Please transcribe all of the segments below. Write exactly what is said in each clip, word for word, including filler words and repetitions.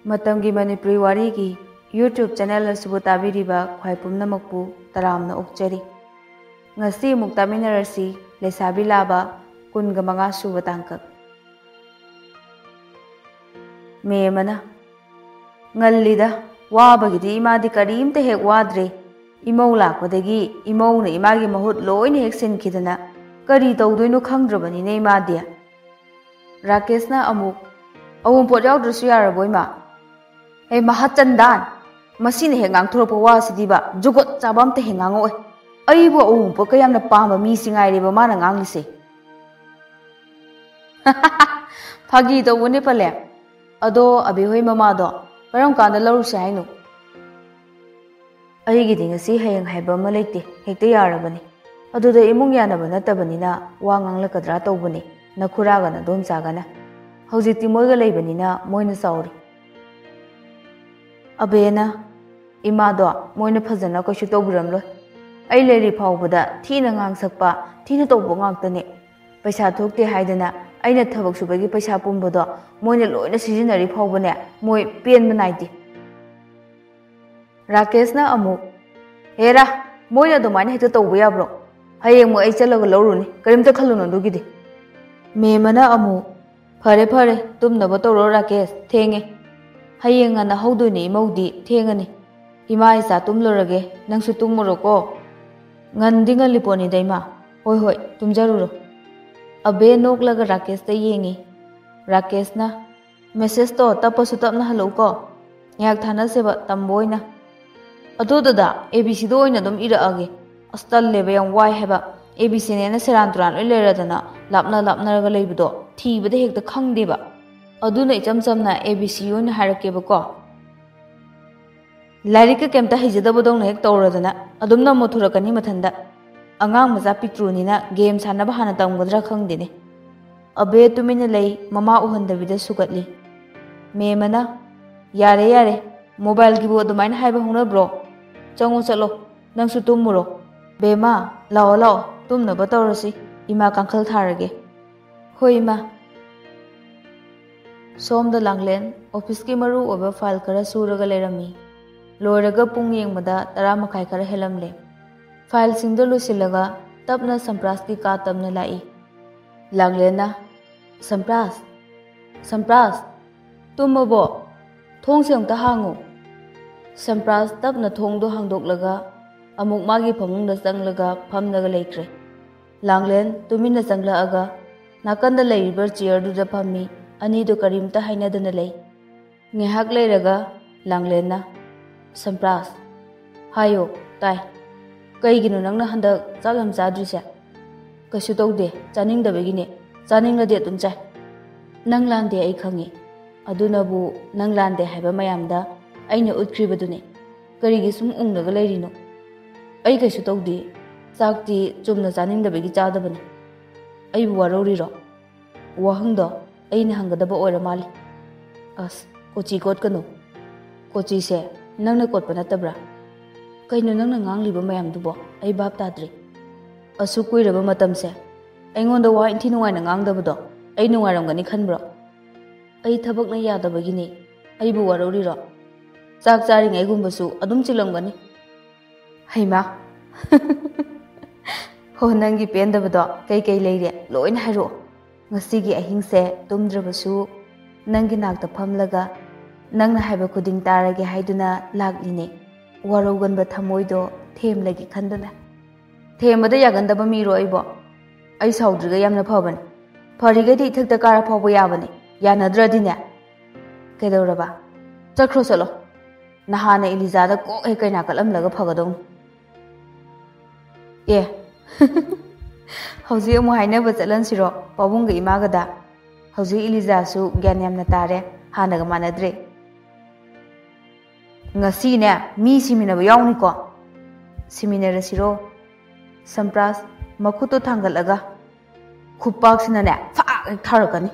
ꯃꯇꯝꯒꯤ ꯃꯅꯤꯄꯨꯔꯤ ꯋꯥꯔꯤꯒꯤ YouTube channel ꯑꯁꯤꯕꯨ ꯇꯥꯕꯤꯔꯤꯕ ꯈ꯭ꯋꯥꯏ ꯄꯨꯝꯅꯃꯛꯄꯨ ꯇꯔꯥꯝꯅ ꯑꯣꯛꯆꯔꯤ꯫ ꯉꯁꯤ ꯑꯃꯨꯛ ꯇꯥꯃꯤꯟꯅꯔꯁꯤ, ꯂꯩꯁꯥꯕꯤ ꯂꯥꯕ ꯀꯨꯟꯒ ꯃꯉꯥ ꯁꯨꯕ ꯇꯥꯡꯀꯛ꯫ ꯃꯦꯝ ꯑꯃꯅ, "ꯉꯜꯂꯤꯗ, ꯋꯥꯕꯒꯤꯗꯤ ꯏꯃꯥꯗꯤ ꯀꯔꯤꯝꯇ ꯍꯦꯛ ꯋꯥꯗ꯭ꯔꯦ꯫ ꯏꯃꯧ ꯂꯥꯛꯄꯗꯒꯤ ꯏꯃꯧꯅ ꯏꯃꯥꯒꯤ ꯃꯍꯨꯠ ꯂꯣꯏꯅ ꯍꯦꯛ ꯁꯤꯟꯈꯤꯗꯅ ꯀꯔꯤ ꯇꯧꯗꯣꯏꯅꯣ ꯈꯪꯗ꯭ꯔꯕꯅꯤꯅꯦ ꯏꯃꯥꯗꯤ"꯫ ꯔꯥꯀꯦꯁꯅ ꯑꯃꯨꯛ, "ꯑꯋꯨꯟꯄꯣꯠ ꯌꯥꯎꯗ꯭ꯔꯁꯨ ꯌꯥꯔꯕꯣ ꯏꯃꯥ?" "ꯍꯦ ꯃꯍꯥꯆꯟꯗꯥꯟ, ꯃꯁꯤꯅ ꯍꯦꯛ ꯉꯥꯡꯊꯣꯔꯛꯄ ꯋꯥꯁꯤꯗꯤꯕ ꯖꯨꯒꯣꯠ ꯆꯥꯕ ꯑꯝꯇ ꯍꯦꯛ ꯉꯥꯡꯉꯛꯑꯣꯏ꯫ ꯑꯩꯕꯨ ꯑꯋꯨꯟꯄꯣꯠꯀ ꯌꯥꯝꯅ ꯄꯥꯝꯕ ꯃꯤꯁꯤ ꯉꯥꯏꯔꯦꯕ ꯃꯥꯅ ꯉꯥꯡꯂꯤꯁꯦ"꯫ "ꯐꯥꯒꯤ ꯇꯧꯕꯅꯦ ꯄꯂꯦꯝ꯫ ꯑꯗꯣ ꯑꯕꯦ ꯍꯣꯏ ꯃꯃꯥꯗꯣ ꯀꯔꯝ ꯀꯥꯟꯗ ꯂꯧꯔꯨꯁꯦ ꯍꯥꯏꯅꯣ?" "ꯑꯩꯒꯤꯗꯤ ꯉꯁꯤ ꯍꯌꯦꯡ ꯍꯥꯏꯕ ꯑꯃ ꯂꯩꯇꯦ, ꯍꯦꯛꯇ ꯌꯥꯔꯕꯅꯤ꯫ ꯑꯗꯨꯗ ꯏꯃꯨꯡ ꯌꯥꯅꯕ ꯅꯠꯇꯕꯅꯤꯅ ꯋꯥ ꯉꯥꯡꯂꯛꯀꯗ꯭ꯔꯥ ꯇꯧꯕꯅꯤ ꯅꯈꯨꯔꯥꯒ ꯅꯗꯣꯝꯆꯥꯒꯅ꯫ ꯍꯧꯖꯤꯛꯇꯤ ꯃꯣꯏꯒ ꯂꯩꯕꯅꯤꯅ ꯃꯣꯏꯅ ꯆꯥꯎꯔꯤ"꯫ ꯑꯕꯦꯅ, "ꯏꯃꯥꯗꯣ ꯃꯣꯏꯅ ꯐꯖꯅ ꯀꯩꯁꯨ ꯇꯧꯕꯤꯔꯝꯂꯣꯏ꯫ ꯑꯩ ꯂꯩꯔꯤ ꯐꯥꯎꯕꯗ ꯊꯤꯅ ꯉꯥꯡꯁꯛꯄ, ꯊꯤꯅ ꯇꯧꯕ ꯉꯥꯛꯇꯅꯦ꯫ ꯄꯩꯁꯥ ꯊꯣꯛꯇꯦ ꯍꯥꯏꯗꯅ ꯑꯩꯅ ꯊꯕꯛ ꯁꯨꯕꯒꯤ ꯄꯩꯁꯥ ꯄꯨꯝꯕꯗꯣ ꯃꯣꯏꯅ ꯂꯣꯏꯅ ꯁꯤꯖꯤꯟꯅꯔꯤ ꯐꯥꯎꯕꯅꯦ, ꯃꯣꯏ ꯄꯦꯟꯕ ꯅꯥꯏꯗꯦ"꯫ ꯔꯥꯀꯦꯁꯅ ꯑꯃꯨꯛ, "ꯍꯦꯔꯥ, ꯃꯣꯏꯅ ꯑꯗꯨꯃꯥꯏꯅ ꯍꯦꯛꯇ ꯇꯧꯕ ꯌꯥꯕ꯭ꯔꯣ? ꯍꯌꯦꯡꯃꯨꯛ ꯑꯩ ꯆꯠꯂꯒ ꯂꯧꯔꯨꯅꯤ, ꯀꯔꯤꯝꯇ ꯈꯜꯂꯨꯅꯨ ꯑꯗꯨꯒꯤꯗꯤ"꯫ ꯃꯦꯝ ꯑꯃꯅ ꯑꯃꯨꯛ, "ꯐꯔꯦ ꯐꯔꯦ, ꯇꯨꯝꯅꯕ ꯇꯧꯔꯣ ꯔꯥꯀꯦꯁ, ꯊꯦꯡꯉꯦ꯫ ꯍꯌꯦꯡ ꯉꯟꯅ ꯍꯧꯗꯣꯏꯅꯦ ꯏꯃꯧꯗꯤ, ꯊꯦꯡꯉꯅꯤ꯫ ꯏꯃꯥ ꯏꯆꯥ ꯇꯨꯝꯂꯨꯔꯒꯦ, ꯅꯪꯁꯨ ꯇꯨꯝꯃꯨꯔꯣꯀꯣ"꯫ "ꯉꯟꯗꯤ ꯉꯜꯂꯤ ꯄꯣꯠꯅꯤꯗ ꯏꯃꯥ꯫ ꯍꯣꯏ ꯍꯣꯏ, ꯇꯨꯝꯖꯔꯨꯔꯣ"꯫ ꯑꯕꯦ ꯅꯣꯛꯂꯒ ꯔꯥꯀꯦꯁꯇ ꯌꯦꯡꯉꯤ꯫ ꯔꯥꯀꯦꯁꯅ, "ꯃꯦꯁꯦꯖꯇꯣ ꯇꯞꯄꯁꯨ ꯇꯞꯅ ꯍꯜꯂꯛꯎꯀꯣ꯫ ꯉꯥꯏꯍꯥꯛ ꯊꯥꯅꯁꯦꯕ, ꯇꯝꯕ ꯑꯣꯏꯅ"꯫ "ꯑꯗꯣ ꯗꯗꯥ, ꯑꯦ ꯕꯤ ꯁꯤꯗꯣ ꯑꯣꯏꯅ ꯑꯗꯨꯝ ꯏꯔꯛꯑꯒꯦ꯫ ꯑꯁ, ꯇꯜꯂꯦꯕ, ꯌꯥꯝ ꯋꯥꯏ ꯍꯥꯏꯕ꯫ ꯑꯦ ꯕꯤ ꯁꯤꯅꯦꯅ ꯁꯦꯔꯥꯟ ꯇꯨꯔꯥꯟ ꯂꯣꯏ ꯂꯩꯔꯗꯅ ꯂꯥꯞꯅ ꯂꯥꯞꯅꯔꯒ ꯂꯩꯕꯗꯣ ꯊꯤꯕꯗ ꯍꯦꯛꯇ ꯈꯪꯗꯦꯕ꯫ ꯑꯗꯨꯅ ꯏꯆꯝ ꯆꯝꯅ ꯑꯦ ꯕꯤ ꯁꯤ ꯑꯣꯏꯅ ꯍꯥꯏꯔꯛꯀꯦꯕꯀꯣ꯫ ꯂꯥꯏꯔꯤꯛꯀ ꯀꯩꯝꯇ ꯍꯩꯖꯗꯕꯗꯧꯅ ꯍꯦꯛ ꯇꯧꯔꯗꯅ ꯑꯗꯨꯝ ꯅꯝꯃꯨ ꯊꯣꯔꯛꯀꯅꯤ ꯃꯊꯟꯇ꯫ ꯑꯉꯥꯡ ꯃꯆꯥ ꯄꯤꯛꯇ꯭ꯔꯨꯅꯤꯅ ꯒꯦꯝ ꯁꯥꯟꯅꯕ ꯍꯥꯟꯅ ꯇꯝꯒꯗ꯭ꯔꯥ ꯈꯪꯗꯦꯅꯦ"꯫ ꯑꯕꯦ ꯇꯨꯃꯤꯟꯅ ꯂꯩ, ꯃꯃꯥ ꯎꯍꯟꯗꯕꯤꯗ ꯁꯨꯒꯠꯂꯤ꯫ ꯃꯦꯝ ꯑꯃꯅ, "ꯌꯥꯔꯦ ꯌꯥꯔꯦ, ꯃꯣꯕꯥꯏꯜꯒꯤꯕꯨ ꯑꯗꯨꯃꯥꯏꯅ ꯍꯥꯏꯕ ꯍꯧꯅꯕ꯭ꯔꯣ? ꯆꯪꯉꯣ ꯆꯠꯂꯣ, ꯅꯪꯁꯨ ꯇꯨꯝꯃꯨꯔꯣ꯫ ꯕꯦꯝꯃ, ꯂꯥꯛꯑꯣ ꯂꯥꯛꯑꯣ, ꯇꯨꯝꯅꯕ ꯇꯧꯔꯁꯤ, ꯏꯃꯥ ꯀꯥꯡꯈꯜ ꯊꯥꯔꯒꯦ"꯫ "ꯍꯣꯏ ꯏꯃꯥ"꯫ ꯁꯣꯝꯗ ꯂꯥꯡꯂꯦꯟ ꯑꯣꯐꯤꯁꯀꯤ ꯃꯔꯨ ꯑꯣꯏꯕ ꯐꯥꯏꯜ ꯈꯔ ꯁꯨꯔꯒ ꯂꯩꯔꯝꯃꯤ꯫ ꯂꯣꯏꯔꯒ ꯄꯨꯡ ꯌꯦꯡꯕꯗ ꯇꯔꯥ ꯃꯈꯥꯏ ꯈꯔ ꯍꯦꯜꯂꯝꯂꯦ꯫ ꯐꯥꯏꯜꯁꯤꯡꯗꯣ ꯂꯣꯏꯁꯤꯜꯂꯒ ꯇꯞꯅ ꯁꯝꯄ꯭ꯔꯥꯁꯀꯤ ꯀꯥ ꯇꯝꯅ ꯂꯥꯛꯏ꯫ ꯂꯥꯡꯂꯦꯟꯅ, "ꯁꯝꯄ꯭ꯔꯥꯁ, ꯁꯝꯄ꯭ꯔꯥꯁ, ꯇꯨꯝꯃꯕꯣ? ꯊꯣꯡꯁꯦ ꯑꯃꯨꯛꯇ ꯍꯥꯡꯉꯨ꯫" ꯁꯝꯄ꯭ꯔꯥꯁ ꯇꯞꯅ ꯊꯣꯡꯗꯣ ꯍꯥꯡꯗꯣꯛꯂꯒ ꯑꯃꯨꯛ ꯃꯥꯒꯤ ꯐꯃꯨꯡꯗ ꯆꯪꯂꯒ ꯐꯝꯂꯒ ꯂꯩꯈ꯭ꯔꯦ꯫ ꯂꯥꯡꯂꯦꯟ ꯇꯨꯃꯤꯟꯅ ꯆꯪꯂꯛꯑꯒ ꯅꯥꯀꯟꯗ ꯂꯩꯔꯤꯕ ꯆꯤꯌꯔꯗꯨꯗ ꯐꯝꯃꯤ꯫ ꯑꯅꯤꯗꯨ ꯀꯔꯤꯝꯇ ꯍꯥꯏꯅꯗꯅ ꯂꯩ꯫ ꯉꯥꯏꯍꯥꯛ ꯂꯩꯔꯒ ꯂꯥꯡꯂꯦꯟꯅ, "ꯁꯝꯄ꯭ꯔꯥꯁ, ꯍꯥꯏꯌꯣ, ꯇꯥꯏ꯫ ꯀꯩꯒꯤꯅꯣ ꯅꯪꯅ ꯍꯟꯗꯛ ꯆꯥꯛ ꯌꯥꯝ ꯆꯥꯗ꯭ꯔꯤꯁꯦ? ꯀꯩꯁꯨ ꯇꯧꯗꯦ, ꯆꯥꯅꯤꯡꯗꯕꯒꯤꯅꯦ꯫ ꯆꯥꯅꯤꯡꯂꯗꯤ ꯑꯗꯨꯝ ꯆꯥꯏ꯫ ꯅꯪ ꯂꯥꯟꯗꯦ, ꯑꯩ ꯈꯪꯉꯤ꯫ ꯑꯗꯨꯅꯕꯨ ꯅꯪ ꯂꯥꯟꯗꯦ ꯍꯥꯏꯕ ꯃꯌꯥꯝꯗ ꯑꯩꯅ ꯎꯠꯈ꯭ꯔꯤꯕꯗꯨꯅꯤ꯫ ꯀꯔꯤꯒꯤ ꯁꯨꯝ ꯎꯪꯂꯒ ꯂꯩꯔꯤꯅꯣ? ꯑꯩ ꯀꯩꯁꯨ ꯇꯧꯗꯦ꯫ ꯆꯥꯛꯇꯤ ꯆꯨꯝꯅ ꯆꯥꯅꯤꯡꯗꯕꯒꯤ ꯆꯥꯗꯕꯅꯤ꯫ ꯑꯩꯕꯨ ꯋꯥꯔꯧꯔꯤꯔꯣ?" ꯋꯥꯍꯪꯗꯣ ꯑꯩꯅ ꯍꯪꯒꯗꯕ ꯑꯣꯏꯔ ꯃꯥꯜꯂꯦ꯫ ꯑꯁ, ꯀꯣꯆꯤ ꯀꯣꯠꯀꯅꯨ꯫ ꯀꯣꯆꯤꯁꯦ ꯅꯪꯅ ꯀꯣꯠꯄ ꯅꯠꯇꯕ꯭ꯔꯥ? ꯀꯩꯅꯣ ꯅꯪꯅ ꯉꯥꯡꯂꯤꯕ ꯃꯌꯥꯝꯗꯨꯕꯣ? ꯑꯩ ꯚꯥꯞ ꯇꯥꯗ꯭ꯔꯦ꯫ ꯑꯁꯨꯛ ꯀꯨꯏꯔꯕ ꯃꯇꯝꯁꯦ ꯑꯩꯉꯣꯟꯗ ꯋꯥ ꯏꯟꯊꯤ ꯅꯨꯡꯉꯥꯏꯅ ꯉꯥꯡꯗꯕꯗꯣ ꯑꯩ ꯅꯨꯡꯉꯥꯏꯔꯝꯒꯅꯤ ꯈꯟꯕ꯭ꯔꯣ? ꯑꯩ ꯊꯕꯛꯅ ꯌꯥꯗꯕꯒꯤꯅꯦ꯫ ꯑꯩꯕꯨ ꯋꯥꯔꯧꯔꯤꯔꯣ? ꯆꯥꯛ ꯆꯥꯔꯤꯉꯩꯒꯨꯝꯕꯁꯨ ꯑꯗꯨꯝ ꯆꯤꯜꯂꯝꯒꯅꯤ꯫ ꯍꯩꯃꯥ! ꯍꯣ, ꯅꯪꯒꯤ ꯄꯦꯟꯗꯕꯗꯣ ꯀꯩꯀꯩ ꯂꯩꯔꯦ? ꯂꯣꯏꯅ ꯍꯥꯏꯔꯛꯑꯣ꯫ ꯉꯁꯤꯒꯤ ꯑꯍꯤꯡꯁꯦ ꯇꯨꯝꯗ꯭ꯔꯕꯁꯨ ꯅꯪꯒꯤ ꯅꯥꯛꯇ ꯐꯝꯂꯒ ꯅꯪꯅ ꯍꯥꯏꯕ ꯈꯨꯗꯤꯡ ꯇꯥꯔꯒꯦ ꯍꯥꯏꯗꯨꯅ ꯂꯥꯛꯂꯤꯅꯦ꯫ ꯋꯥꯔꯧꯒꯟꯕ ꯊꯃꯣꯏꯗꯣ ꯊꯦꯝꯂꯒꯦ ꯈꯟꯗꯨꯅ꯫ ꯊꯦꯝꯕꯗ ꯌꯥꯒꯟꯗꯕ ꯃꯤꯔꯣ ꯑꯩꯕꯣ? ꯑꯩ ꯁꯥꯎꯗ꯭ꯔꯤꯒꯩ ꯌꯥꯝꯅ ꯐꯕꯅꯦ꯫ ꯐꯔꯤꯒꯩꯗꯤ ꯏꯊꯛꯇ ꯀꯥꯔ ꯐꯥꯎꯕ ꯌꯥꯕꯅꯦ꯫ ꯌꯥꯅꯗ꯭ꯔꯗꯤꯅꯦ꯫ ꯀꯩꯗꯧꯔꯕ? ꯆꯠꯈ꯭ꯔꯣ ꯆꯠꯂꯣ꯫ ꯅꯍꯥꯟꯅ ꯏꯂꯤꯖꯥꯗ ꯀꯣꯛ ꯍꯦꯛ ꯀꯩꯅꯥ ꯀꯠꯂꯝꯂꯒ ꯐꯒꯗꯧꯅꯤ꯫ ꯑꯦ, ꯍꯧꯖꯤꯛ ꯑꯃꯨꯛ ꯍꯥꯏꯅꯕ ꯆꯠꯍꯟꯁꯤꯔꯣ ꯄꯥꯕꯨꯡꯒ ꯏꯃꯥꯒꯗ? ꯍꯧꯖꯤꯛ ꯏꯂꯤꯖꯥꯁꯨ ꯒ꯭ꯌꯥꯟ ꯌꯥꯝꯅ ꯇꯥꯔꯦ, ꯍꯥꯟꯅꯒ ꯃꯥꯟꯅꯗ꯭ꯔꯦ꯫ ꯉꯁꯤꯅꯦ ꯃꯤ ꯁꯤꯃꯤꯟꯅꯕ ꯌꯥꯎꯅꯤꯀꯣ꯫ ꯁꯤꯃꯤꯟꯅꯔꯁꯤꯔꯣ? ꯁꯝꯄ꯭ꯔꯥꯁ ꯃꯈꯨꯠꯇꯣ ꯊꯥꯡꯒꯠꯂꯒ ꯈꯨꯄꯥꯛꯁꯤꯅꯅꯦ ꯐꯥꯛ ꯍꯦꯛ ꯊꯥꯔꯛꯀꯅꯤ꯫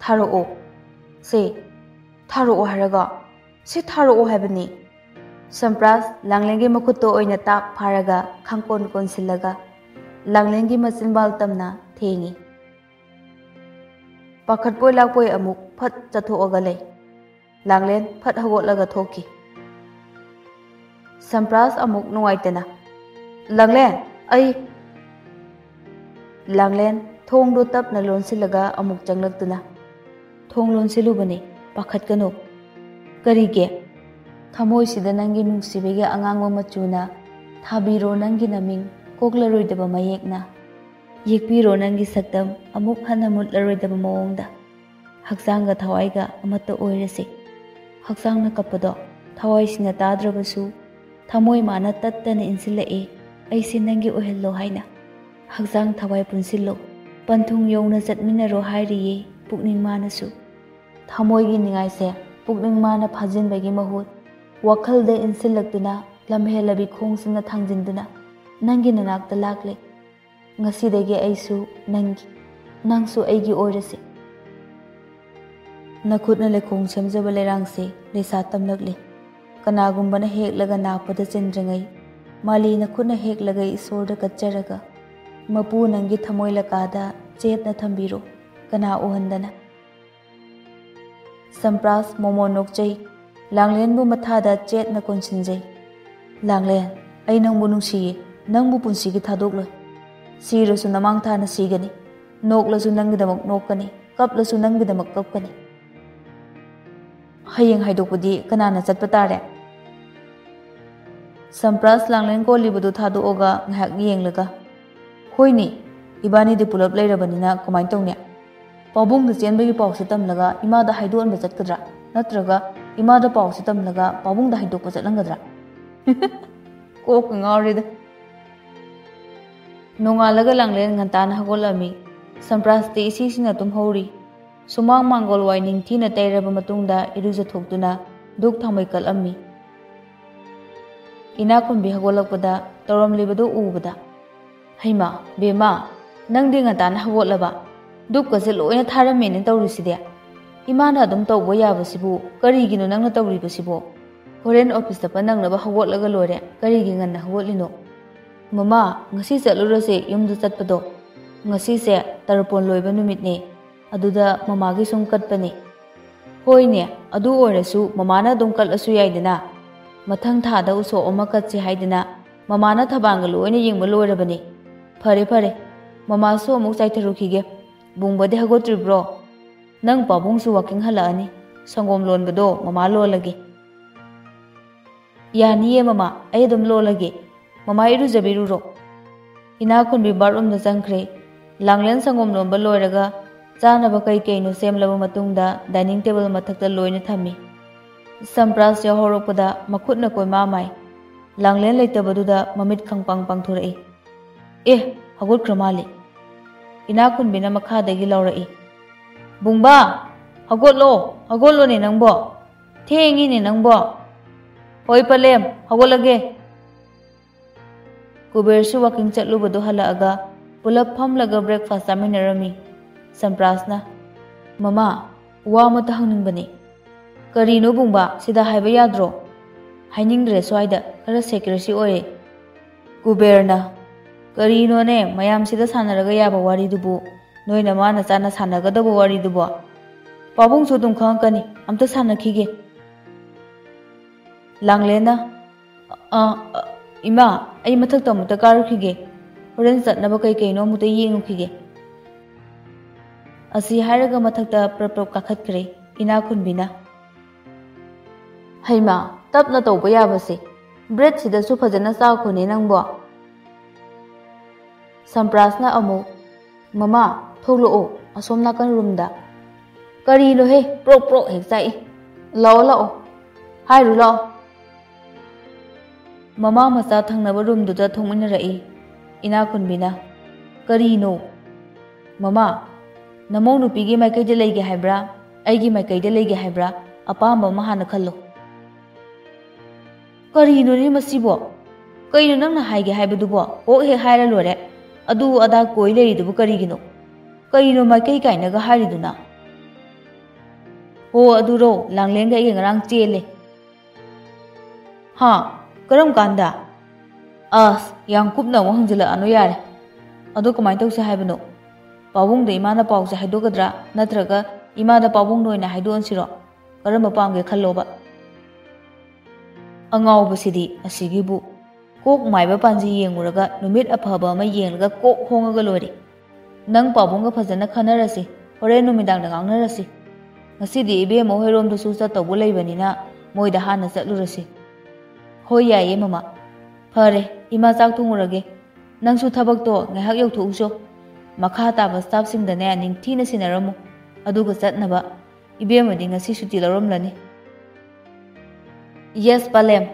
ꯊꯥꯔꯛꯑꯣ꯫ ꯁꯦ, ꯊꯥꯔꯛꯑꯣ ꯍꯥꯏꯔꯒ꯫ ꯁꯦ, ꯊꯥꯔꯛꯑꯣ ꯍꯥꯏꯕꯅꯤ꯫ ꯁꯝꯄ꯭ꯔꯥꯁ ꯂꯥꯡꯂꯦꯟꯒꯤ ꯃꯈꯨꯠꯇꯣ ꯑꯣꯏꯅ ꯇꯥꯛ ꯐꯥꯔꯒ ꯈꯥꯡꯀꯣꯟ ꯀꯣꯟꯁꯤꯜꯂꯒ ꯂꯥꯡꯂꯦꯟꯒꯤ ꯃꯆꯤꯟꯕꯥꯜ ꯇꯝꯅ ꯊꯦꯡꯉꯤ꯫ ꯄꯥꯈꯠꯄꯣꯏ ꯂꯥꯛꯄꯣꯏ ꯑꯃꯨꯛ ꯐꯠ ꯆꯠꯊꯣꯛꯑꯒ ꯂꯩ꯫ ꯂꯥꯡꯂꯦꯟ ꯐꯠ ꯍꯧꯒꯠꯂꯒ ꯊꯣꯛꯈꯤ꯫ ꯁꯝꯄ꯭ꯔꯥꯁ ꯑꯃꯨꯛ ꯅꯨꯡꯉꯥꯏꯇꯅ, "ꯂꯥꯡꯂꯦꯟ, ꯑꯩ!" ꯂꯥꯡꯂꯦꯟ ꯊꯣꯡꯗꯣ ꯇꯞꯅ ꯂꯣꯟꯁꯤꯜꯂꯒ ꯑꯃꯨꯛ ꯆꯪꯂꯛꯇꯨꯅ, "ꯊꯣꯡ ꯂꯣꯟꯁꯤꯜꯂꯨꯕꯅꯦ, ꯄꯥꯈꯠꯀꯅꯨ꯫" "ꯀꯔꯤꯒꯤ?" "ꯊꯃꯣꯏꯁꯤꯗ ꯅꯪꯒꯤ ꯅꯨꯡꯁꯤꯕꯒꯤ ꯑꯉꯥꯡꯕ ꯃꯆꯨꯅ ꯊꯥꯕꯤꯔꯣ ꯅꯪꯒꯤ ꯅꯃꯤꯡ ꯀꯣꯛꯂꯔꯣꯏꯗꯕ ꯃꯌꯦꯛꯅ꯫ ꯌꯦꯛꯄꯤꯔꯣ ꯅꯪꯒꯤ ꯁꯛꯇꯝ ꯑꯃꯨꯛ ꯍꯟꯅ ꯃꯨꯠꯂꯔꯣꯏꯗꯕ ꯃꯑꯣꯡꯗ꯫ ꯍꯛꯆꯥꯡꯒ ꯊꯋꯥꯏꯒ ꯑꯃꯠꯇ ꯑꯣꯏꯔꯁꯤ꯫" ꯍꯛꯆꯥꯡꯅ ꯀꯞꯄꯗꯣ ꯊꯋꯥꯏꯁꯤꯅ ꯇꯥꯗ꯭ꯔꯕꯁꯨ ꯊꯃꯣꯏ ꯃꯥꯅ ꯇꯠꯇꯅ ꯏꯟꯁꯤꯜꯂꯛꯏ꯫ "ꯑꯩꯁꯦ ꯅꯪꯒꯤ ꯑꯣꯏꯍꯜꯂꯣ ꯍꯥꯏꯅ꯫ ꯍꯛꯆꯥꯡ ꯊꯋꯥꯏ ꯄꯨꯟꯁꯤꯜꯂꯣ, ꯄꯟꯊꯨꯡ ꯌꯧꯅ ꯆꯠꯃꯤꯟꯅꯔꯣ ꯍꯥꯏꯔꯤꯌꯦ ꯄꯨꯛꯅꯤꯡ ꯃꯥꯅꯁꯨ꯫" ꯊꯃꯣꯏꯒꯤ ꯅꯤꯡꯉꯥꯏꯁꯦ ꯄꯨꯛꯅꯤꯡ ꯃꯥꯅ ꯐꯥꯖꯤꯟꯕꯒꯤ ꯃꯍꯨꯠ ꯋꯥꯈꯜꯗ ꯏꯟꯁꯤꯜꯂꯛꯇꯨꯅ ꯂꯝꯍꯦꯜꯂꯕꯤ ꯈꯣꯡꯁꯤꯅ ꯊꯥꯡꯖꯤꯟꯗꯨꯅ ꯅꯪꯒꯤ ꯅꯅꯥꯛꯇ ꯂꯥꯛꯂꯦ꯫ "ꯉꯁꯤꯗꯒꯤ ꯑꯩꯁꯨ ꯅꯪꯒꯤ, ꯅꯪꯁꯨ ꯑꯩꯒꯤ ꯑꯣꯏꯔꯁꯤ꯫" ꯅꯈꯨꯠꯅ ꯂꯩꯈꯣꯡ ꯁꯦꯝꯖꯕ ꯂꯩꯔꯥꯡꯁꯦ ꯂꯩꯁꯥ ꯇꯝꯂꯛꯂꯤ꯫ ꯀꯅꯥꯒꯨꯝꯕꯅ ꯍꯦꯛꯂꯒ ꯅꯥꯞꯄꯗ ꯆꯤꯟꯗ꯭ꯔꯤꯉꯩ, ꯃꯥꯂꯤ ꯅꯈꯨꯠꯅ ꯍꯦꯛꯂꯒ ꯏꯁꯣꯔꯗ ꯀꯠꯆꯔꯒ, ꯃꯄꯨ ꯅꯪꯒꯤ ꯊꯃꯣꯏ ꯂꯀꯥꯗ ꯆꯦꯠꯅ ꯊꯝꯕꯤꯔꯣ, ꯀꯅꯥ ꯎꯍꯟꯗꯅ꯫ ꯁꯝꯄ꯭ꯔꯥꯁ ꯃꯣꯃꯣꯟ ꯅꯣꯛꯆꯩ꯫ ꯂꯥꯡꯂꯦꯟꯕꯨ ꯃꯊꯥꯗ ꯆꯦꯠꯅ ꯀꯣꯟꯁꯤꯟꯖꯩ꯫ "ꯂꯥꯡꯂꯦꯟ, ꯑꯩ ꯅꯪꯕꯨ ꯅꯨꯡꯁꯤꯌꯦ, ꯅꯪꯕꯨ ꯄꯨꯟꯁꯤꯒꯤ ꯊꯥꯗꯣꯛꯂꯣꯏ꯫ ꯁꯤꯔꯁꯨ ꯅꯃꯥꯡ ꯊꯥꯅ ꯁꯤꯒꯅꯤ, ꯅꯣꯛꯂꯁꯨ ꯅꯪꯒꯤꯗꯃꯛ ꯅꯣꯛꯀꯅꯤ, ꯀꯞꯂꯁꯨ ꯅꯪꯒꯤꯗꯃꯛ ꯀꯞꯀꯅꯤ꯫" "ꯍꯌꯦꯡ ꯍꯥꯏꯗꯣꯛꯄꯗꯤ ꯀꯅꯥꯅ ꯆꯠꯄ ꯇꯥꯔꯦ?" ꯁꯝꯄ꯭ꯔꯥꯁ ꯂꯥꯡꯂꯦꯟ ꯀꯣꯜꯂꯤꯕꯗꯨ ꯊꯥꯗꯣꯛꯑꯒ ꯉꯥꯏꯍꯥꯛ ꯌꯦꯡꯂꯒ, "ꯍꯣꯏꯅꯦ, ꯏꯕꯥꯅꯤꯗꯤ ꯄꯨꯂꯞ ꯂꯩꯔꯕꯅꯤꯅ ꯀꯃꯥꯏꯅ ꯇꯧꯅꯤ? ꯄꯥꯕꯨꯡꯗ ꯆꯦꯟꯕꯒꯤ ꯄꯥꯎꯁꯦ ꯇꯝꯂꯒ ꯏꯃꯥꯗ ꯍꯥꯏꯗꯣꯛꯍꯟꯕ ꯆꯠꯀꯗ꯭ꯔꯥ? ꯅꯠꯇ꯭ꯔꯒ ꯏꯃꯥꯗ ꯄꯥꯎꯁꯦ ꯇꯝꯂꯒ ꯄꯥꯕꯨꯡꯗ ꯍꯥꯏꯗꯣꯛꯄ ꯆꯠꯍꯟꯒꯗ꯭ꯔꯥ?" ꯀꯣꯛꯀ ꯉꯥꯎꯔꯦꯗ꯫ ꯅꯣꯡꯉꯥꯜꯂꯒ ꯂꯥꯡꯂꯦꯟ ꯉꯟꯇꯥꯅ ꯍꯧꯒꯠꯂꯝꯃꯤ꯫ ꯁꯝꯄ꯭ꯔꯥꯁꯇꯤ ꯏꯁꯤꯡꯁꯤꯡꯅ ꯇꯨꯝꯍꯧꯔꯤ꯫ ꯁꯨꯃꯥꯡ ꯃꯥꯡꯒꯣꯜ ꯋꯥꯏ ꯅꯤꯡꯊꯤꯅ ꯇꯩꯔꯕ ꯃꯇꯨꯡꯗ ꯏꯔꯨꯖꯊꯣꯛꯇꯨꯅ ꯙꯨꯛ ꯊꯥꯡꯃꯩ ꯀꯠꯂꯝꯃꯤ꯫ ꯏꯅꯥꯛꯈꯨꯟꯕꯤ ꯍꯧꯒꯠꯂꯛꯄꯗ ꯇꯧꯔꯝꯂꯤꯕꯗꯨ ꯎꯕꯗ, "ꯍꯩꯃꯥ, ꯕꯦꯝꯃ, ꯅꯪꯗꯤ ꯉꯟꯇꯥꯅ ꯍꯧꯒꯠꯂꯕ? ꯙꯨꯞꯀꯁꯦ ꯂꯣꯏꯅ ꯊꯥꯔꯝꯃꯦꯅꯦ ꯇꯧꯔꯤꯁꯤꯗꯤ꯫ ꯏꯃꯥꯅ ꯑꯗꯨꯝ ꯇꯧꯕ ꯌꯥꯕꯁꯤꯕꯨ ꯀꯔꯤꯒꯤꯅꯣ ꯅꯪꯅ ꯇꯧꯔꯤꯕꯁꯤꯕꯣ? ꯍꯣꯔꯦꯟ ꯑꯣꯐꯤꯁ ꯆꯠꯄ ꯅꯪꯅꯕ ꯍꯧꯒꯠꯂꯒ ꯂꯣꯏꯔꯦ, ꯀꯔꯤꯒꯤ ꯉꯟꯅ ꯍꯧꯒꯠꯂꯤꯅꯣ?" "ꯃꯃꯥ, ꯉꯁꯤ ꯆꯠꯂꯨꯔꯁꯦ ꯌꯨꯝꯗ ꯆꯠꯄꯗꯣ꯫ ꯉꯁꯤꯁꯦ ꯇꯔꯄꯣꯟ ꯂꯣꯏꯕ ꯅꯨꯃꯤꯠꯅꯦ꯫ ꯑꯗꯨꯗ ꯃꯃꯥꯒꯤ ꯁꯨꯝ ꯀꯠꯄꯅꯤ꯫ "ꯍꯣꯏꯅꯦ, ꯑꯗꯨ ꯑꯣꯏꯔꯁꯨ ꯃꯃꯥꯅ ꯑꯗꯨꯝ ꯀꯠꯂꯁꯨ ꯌꯥꯏꯗꯅ꯫ ꯃꯊꯪ ꯊꯥꯗ ꯎꯁꯣꯞ ꯑꯃ ꯀꯠꯁꯤ ꯍꯥꯏꯗꯅ ꯃꯃꯥꯅ ꯊꯕꯥꯜꯒ ꯂꯣꯏꯅ ꯌꯦꯡꯕ ꯂꯣꯏꯔꯕꯅꯤ꯫ ꯐꯔꯦ, ꯐꯔꯦ, ꯃꯃꯥꯁꯨ ꯑꯃꯨꯛ ꯆꯥꯏꯊꯔꯨꯈꯤꯒꯦ꯫ ꯕꯨꯡꯕꯗꯤ ꯍꯧꯒꯠꯇ꯭ꯔꯤꯕ꯭ꯔꯣ? ꯅꯪ ꯄꯥꯕꯨꯡꯁꯨ ꯋꯥꯀꯤꯡ ꯍꯜꯂꯛꯑꯅꯤ꯫ ꯁꯪꯒꯣꯝ ꯂꯣꯟꯕꯗꯣ ꯃꯃꯥ ꯂꯣꯜꯂꯒꯦ꯫" "ꯌꯥꯅꯤꯌꯦ ꯃꯃꯥ, ꯑꯩ ꯑꯗꯨꯝ ꯂꯣꯜꯂꯒꯦ꯫ ꯃꯃꯥ ꯏꯔꯨꯖꯕꯤꯔꯨꯔꯣ꯫" ꯏꯅꯥꯛ ꯈꯨꯟꯕꯤ ꯕꯥꯠꯔꯨꯝꯗ ꯆꯪꯈ꯭ꯔꯦ꯫ ꯂꯥꯡꯂꯦꯟ ꯁꯪꯒꯣꯝ ꯂꯣꯟꯕ ꯂꯣꯏꯔꯒ ꯆꯥꯅꯕ ꯀꯩ ꯀꯩꯅꯣ ꯁꯦꯝꯂꯕ ꯃꯇꯨꯡꯗ ꯗꯥꯏꯅꯤꯡ ꯇꯦꯕꯜ ꯃꯊꯛꯇ ꯂꯣꯏꯅ ꯊꯝꯃꯤ꯫ ꯁꯝꯄ꯭ꯔꯥꯁ ꯌꯥꯎꯍꯧꯔꯛꯄꯗ ꯃꯈꯨꯠꯅ ꯀꯣꯏꯃꯥ ꯃꯥꯏ꯫ ꯂꯥꯡꯂꯦꯟ ꯂꯩꯇꯕꯗꯨꯗ ꯃꯃꯤꯠ ꯈꯪꯄꯥꯡ ꯄꯥꯡꯊꯣꯔꯛꯏ꯫ "ꯑꯦ, ꯍꯧꯒꯠꯈ꯭ꯔ ꯃꯥꯜꯂꯦ꯫" ꯏꯅꯥꯛ ꯈꯨꯟꯕꯤꯅ ꯃꯈꯥꯗꯒꯤ ꯂꯥꯎꯔꯛꯏ꯫ "ꯕꯨꯡꯕꯥ, ꯍꯧꯒꯠꯂꯣ, ꯍꯧꯒꯠꯂꯣꯅꯦ ꯅꯪꯕꯣ꯫ ꯊꯦꯡꯉꯤꯅꯦ ꯅꯪꯕꯣ꯫" "ꯍꯣꯏ ꯄꯂꯦꯝ, ꯍꯧꯒꯠꯂꯒꯦ꯫" ꯀꯨꯕꯦꯔꯁꯨ ꯋꯥꯀꯤꯡ ꯆꯠꯂꯨꯕꯗꯨ ꯍꯜꯂꯛꯑꯒ ꯄꯨꯂꯞ ꯐꯝꯂꯒ ꯕ꯭ꯔꯦꯛꯐꯥꯁ ꯆꯥꯃꯤꯟꯅꯔꯝꯃꯤ꯫ ꯁꯝꯄ꯭ꯔꯥꯁꯅ, "ꯃꯃꯥ, ꯋꯥ ꯑꯃꯇ ꯍꯪꯅꯤꯡꯕꯅꯤ꯫" "ꯀꯔꯤꯅꯣ ꯕꯨꯡꯕꯥ, ꯁꯤꯗ ꯍꯥꯏꯕ ꯌꯥꯗ꯭ꯔꯣ?" "ꯍꯥꯏꯅꯤꯡꯗ꯭ꯔꯦ ꯁ꯭ꯋꯥꯏꯗ, ꯈꯔ ꯁꯦꯀ꯭ꯔꯦꯁꯤ ꯑꯣꯏꯔꯦ꯫" ꯀꯨꯕꯦꯔꯅ, "ꯀꯔꯤꯅꯣꯅꯦ, ꯃꯌꯥꯝꯁꯤꯗ ꯁꯥꯟꯅꯔꯒ ꯌꯥꯕ ꯋꯥꯔꯤꯗꯨꯕꯨ, ꯅꯣꯏ ꯅꯃꯥ ꯅꯆꯥꯅ ꯁꯥꯟꯅꯒꯗꯕ ꯋꯥꯔꯤꯗꯨꯕꯣ? ꯄꯥꯕꯨꯡꯁꯨ ꯑꯗꯨꯝ ꯈꯪꯉꯛꯀꯅꯤ, ꯑꯝꯇ ꯁꯥꯟꯅꯈꯤꯒꯦ꯫" ꯂꯥꯡꯂꯦꯟꯅ, "ꯑ, ꯑ, ꯏꯃꯥ, ꯑꯩ ꯃꯊꯛꯇ ꯑꯃꯨꯛꯇ ꯀꯥꯔꯨꯈꯤꯒꯦ, ꯍꯣꯔꯦꯟ ꯆꯠꯅꯕ ꯀꯩ ꯀꯩꯅꯣ ꯑꯃꯨꯛꯇ ꯌꯦꯡꯉꯨꯈꯤꯒꯦ꯫" ꯑꯁꯤ ꯍꯥꯏꯔꯒ ꯃꯊꯛꯇ ꯄ꯭ꯔꯞ ꯄ꯭ꯔꯞ ꯀꯥꯈꯠꯈ꯭ꯔꯦ ꯏꯅꯥꯛ ꯈꯨꯟꯕꯤꯅ꯫ "ꯍꯩꯃꯥ, ꯇꯞꯅ ꯇꯧꯕ ꯌꯥꯕꯁꯦ, ꯕ꯭ꯔꯦꯗꯁꯤꯗꯁꯨ ꯐꯖꯅ ꯆꯥꯈꯣꯅꯦ ꯅꯪꯕꯣ꯫" ꯁꯝꯄ꯭ꯔꯥꯁꯅ ꯑꯃꯨꯛ, "ꯃꯃꯥ, ꯊꯣꯛꯂꯛꯑꯣ ꯑꯁꯣꯝ ꯅꯥꯀꯟ ꯔꯨꯝꯗ꯫" "ꯀꯔꯤꯅꯣꯍꯦ, ꯄ꯭ꯔꯣꯛ ꯄ꯭ꯔꯣꯛ ꯍꯦꯛ ꯆꯥꯛꯏ꯫ ꯂꯥꯛꯑꯣ, ꯂꯥꯛꯑꯣ, ꯍꯥꯏꯔꯨ ꯂꯥꯛꯑꯣ꯫" ꯃꯃꯥ ꯃꯆꯥ ꯊꯪꯅꯕ ꯔꯨꯝꯗꯨꯗ ꯊꯣꯛꯃꯤꯟꯅꯔꯛꯏ ꯏꯅꯥꯛ ꯈꯨꯟꯕꯤꯅ꯫ "ꯀꯔꯤꯅꯣ?" "ꯃꯃꯥ, ꯅꯃꯧ ꯅꯨꯄꯤꯒꯤ ꯃꯥꯏꯀꯩꯗ ꯂꯩꯒꯦ ꯍꯥꯏꯕ꯭ꯔꯥ, ꯑꯩꯒꯤ ꯃꯥꯏꯀꯩꯗ ꯂꯩꯒꯦ ꯍꯥꯏꯕ꯭ꯔꯥ, ꯑꯄꯥꯝꯕ ꯑꯃ ꯍꯥꯟꯅ ꯈꯜꯂꯣ꯫" "ꯀꯔꯤꯅꯣꯅꯦ ꯃꯁꯤꯕꯣ? ꯀꯩꯅꯣ ꯅꯪꯅ ꯍꯥꯏꯒꯦ ꯍꯥꯏꯕꯗꯨꯕꯣ? ꯀꯣꯛ ꯍꯦꯛ ꯍꯥꯏꯔ ꯂꯣꯏꯔꯦ꯫ ꯑꯗꯨ ꯑꯗꯥ ꯀꯣꯏ ꯂꯩꯔꯤꯗꯨꯕꯨ ꯀꯔꯤꯒꯤꯅꯣ? ꯀꯩꯅꯣ ꯃꯥꯏꯀꯩ ꯀꯥꯏꯅꯒ ꯍꯥꯏꯔꯤꯗꯨꯅ?" "ꯍꯣ, ꯑꯗꯨꯔꯣ, ꯂꯥꯡꯂꯦꯟꯒ ꯑꯩꯒ ꯉꯔꯥꯡ ꯆꯦꯜꯂꯦ꯫" "ꯍꯥ? ꯀꯔꯝ ꯀꯥꯟꯗ?" "ꯑꯁ, ꯌꯥꯝ ꯀꯨꯞꯅ ꯑꯃꯨꯛ ꯍꯪꯖꯤꯜꯂꯛꯑꯅꯨ ꯌꯥꯔꯦ꯫ ꯑꯗꯣ ꯀꯃꯥꯏꯅ ꯇꯧꯁꯦ ꯍꯥꯏꯕꯅꯣ?" ꯄꯥꯕꯨꯡꯗ ꯏꯃꯥꯅ ꯄꯥꯎꯁꯦ ꯍꯥꯏꯗꯣꯛꯀꯗ꯭ꯔꯥ, ꯅꯠꯇ꯭ꯔꯒ ꯏꯃꯥꯗ ꯄꯥꯕꯨꯡꯗ ꯑꯣꯏꯅ ꯍꯥꯏꯗꯣꯛꯍꯟꯁꯤꯔꯣ? ꯀꯔꯝꯕ ꯄꯥꯝꯒꯦ ꯈꯜꯂꯣꯕ꯫ ꯑꯉꯥꯎꯕꯁꯤꯗꯤ ꯑꯁꯤꯒꯤꯕꯨ꯫ ꯀꯣꯛ ꯃꯥꯏꯕ ꯄꯥꯟꯖꯤ ꯌꯦꯡꯉꯨꯔꯒ ꯅꯨꯃꯤꯠ ꯑꯐꯕ ꯑꯃ ꯌꯦꯡꯂꯒ ꯀꯣꯛ ꯍꯣꯡꯉꯒ ꯂꯣꯏꯔꯦ꯫ ꯅꯪ ꯄꯥꯕꯨꯡꯒ ꯐꯖꯅ ꯈꯟꯅꯔꯁꯤ, ꯍꯣꯔꯦꯟ ꯅꯨꯃꯤꯗꯥꯡꯗ ꯉꯥꯡꯅꯔꯁꯤ꯫ ꯉꯁꯤꯗꯤ ꯏꯕꯦꯝꯃ ꯍꯣꯏꯔꯣꯝꯗꯁꯨ ꯆꯠꯇꯧꯕ ꯂꯩꯕꯅꯤꯅ ꯃꯣꯏꯗ ꯍꯥꯟꯅ ꯆꯠꯂꯨꯔꯁꯤ꯫ ꯍꯣꯏ, ꯌꯥꯏꯌꯦ ꯃꯃꯥ꯫ ꯐꯔꯦ, ꯏꯃꯥ ꯆꯥꯛ ꯊꯣꯡꯉꯨꯔꯒꯦ꯫ ꯅꯪꯁꯨ ꯊꯕꯛꯇꯣ ꯉꯥꯏꯍꯥꯛ ꯌꯧꯊꯣꯛꯎꯆꯣ꯫ ꯃꯈꯥ ꯇꯥꯕ ꯁ꯭ꯇꯥꯐꯁꯤꯡꯗꯅꯦ ꯅꯤꯡꯊꯤꯅ ꯁꯤꯟꯅꯔꯝꯃꯨ꯫ ꯑꯗꯨꯒ ꯆꯠꯅꯕ꯫ ꯏꯕꯦꯝꯃꯗꯤ ꯉꯁꯤ ꯁꯨꯇꯤ ꯂꯧꯔꯝꯂꯅꯤ꯫ ꯌꯦꯁ, ꯄꯂꯦꯝ꯫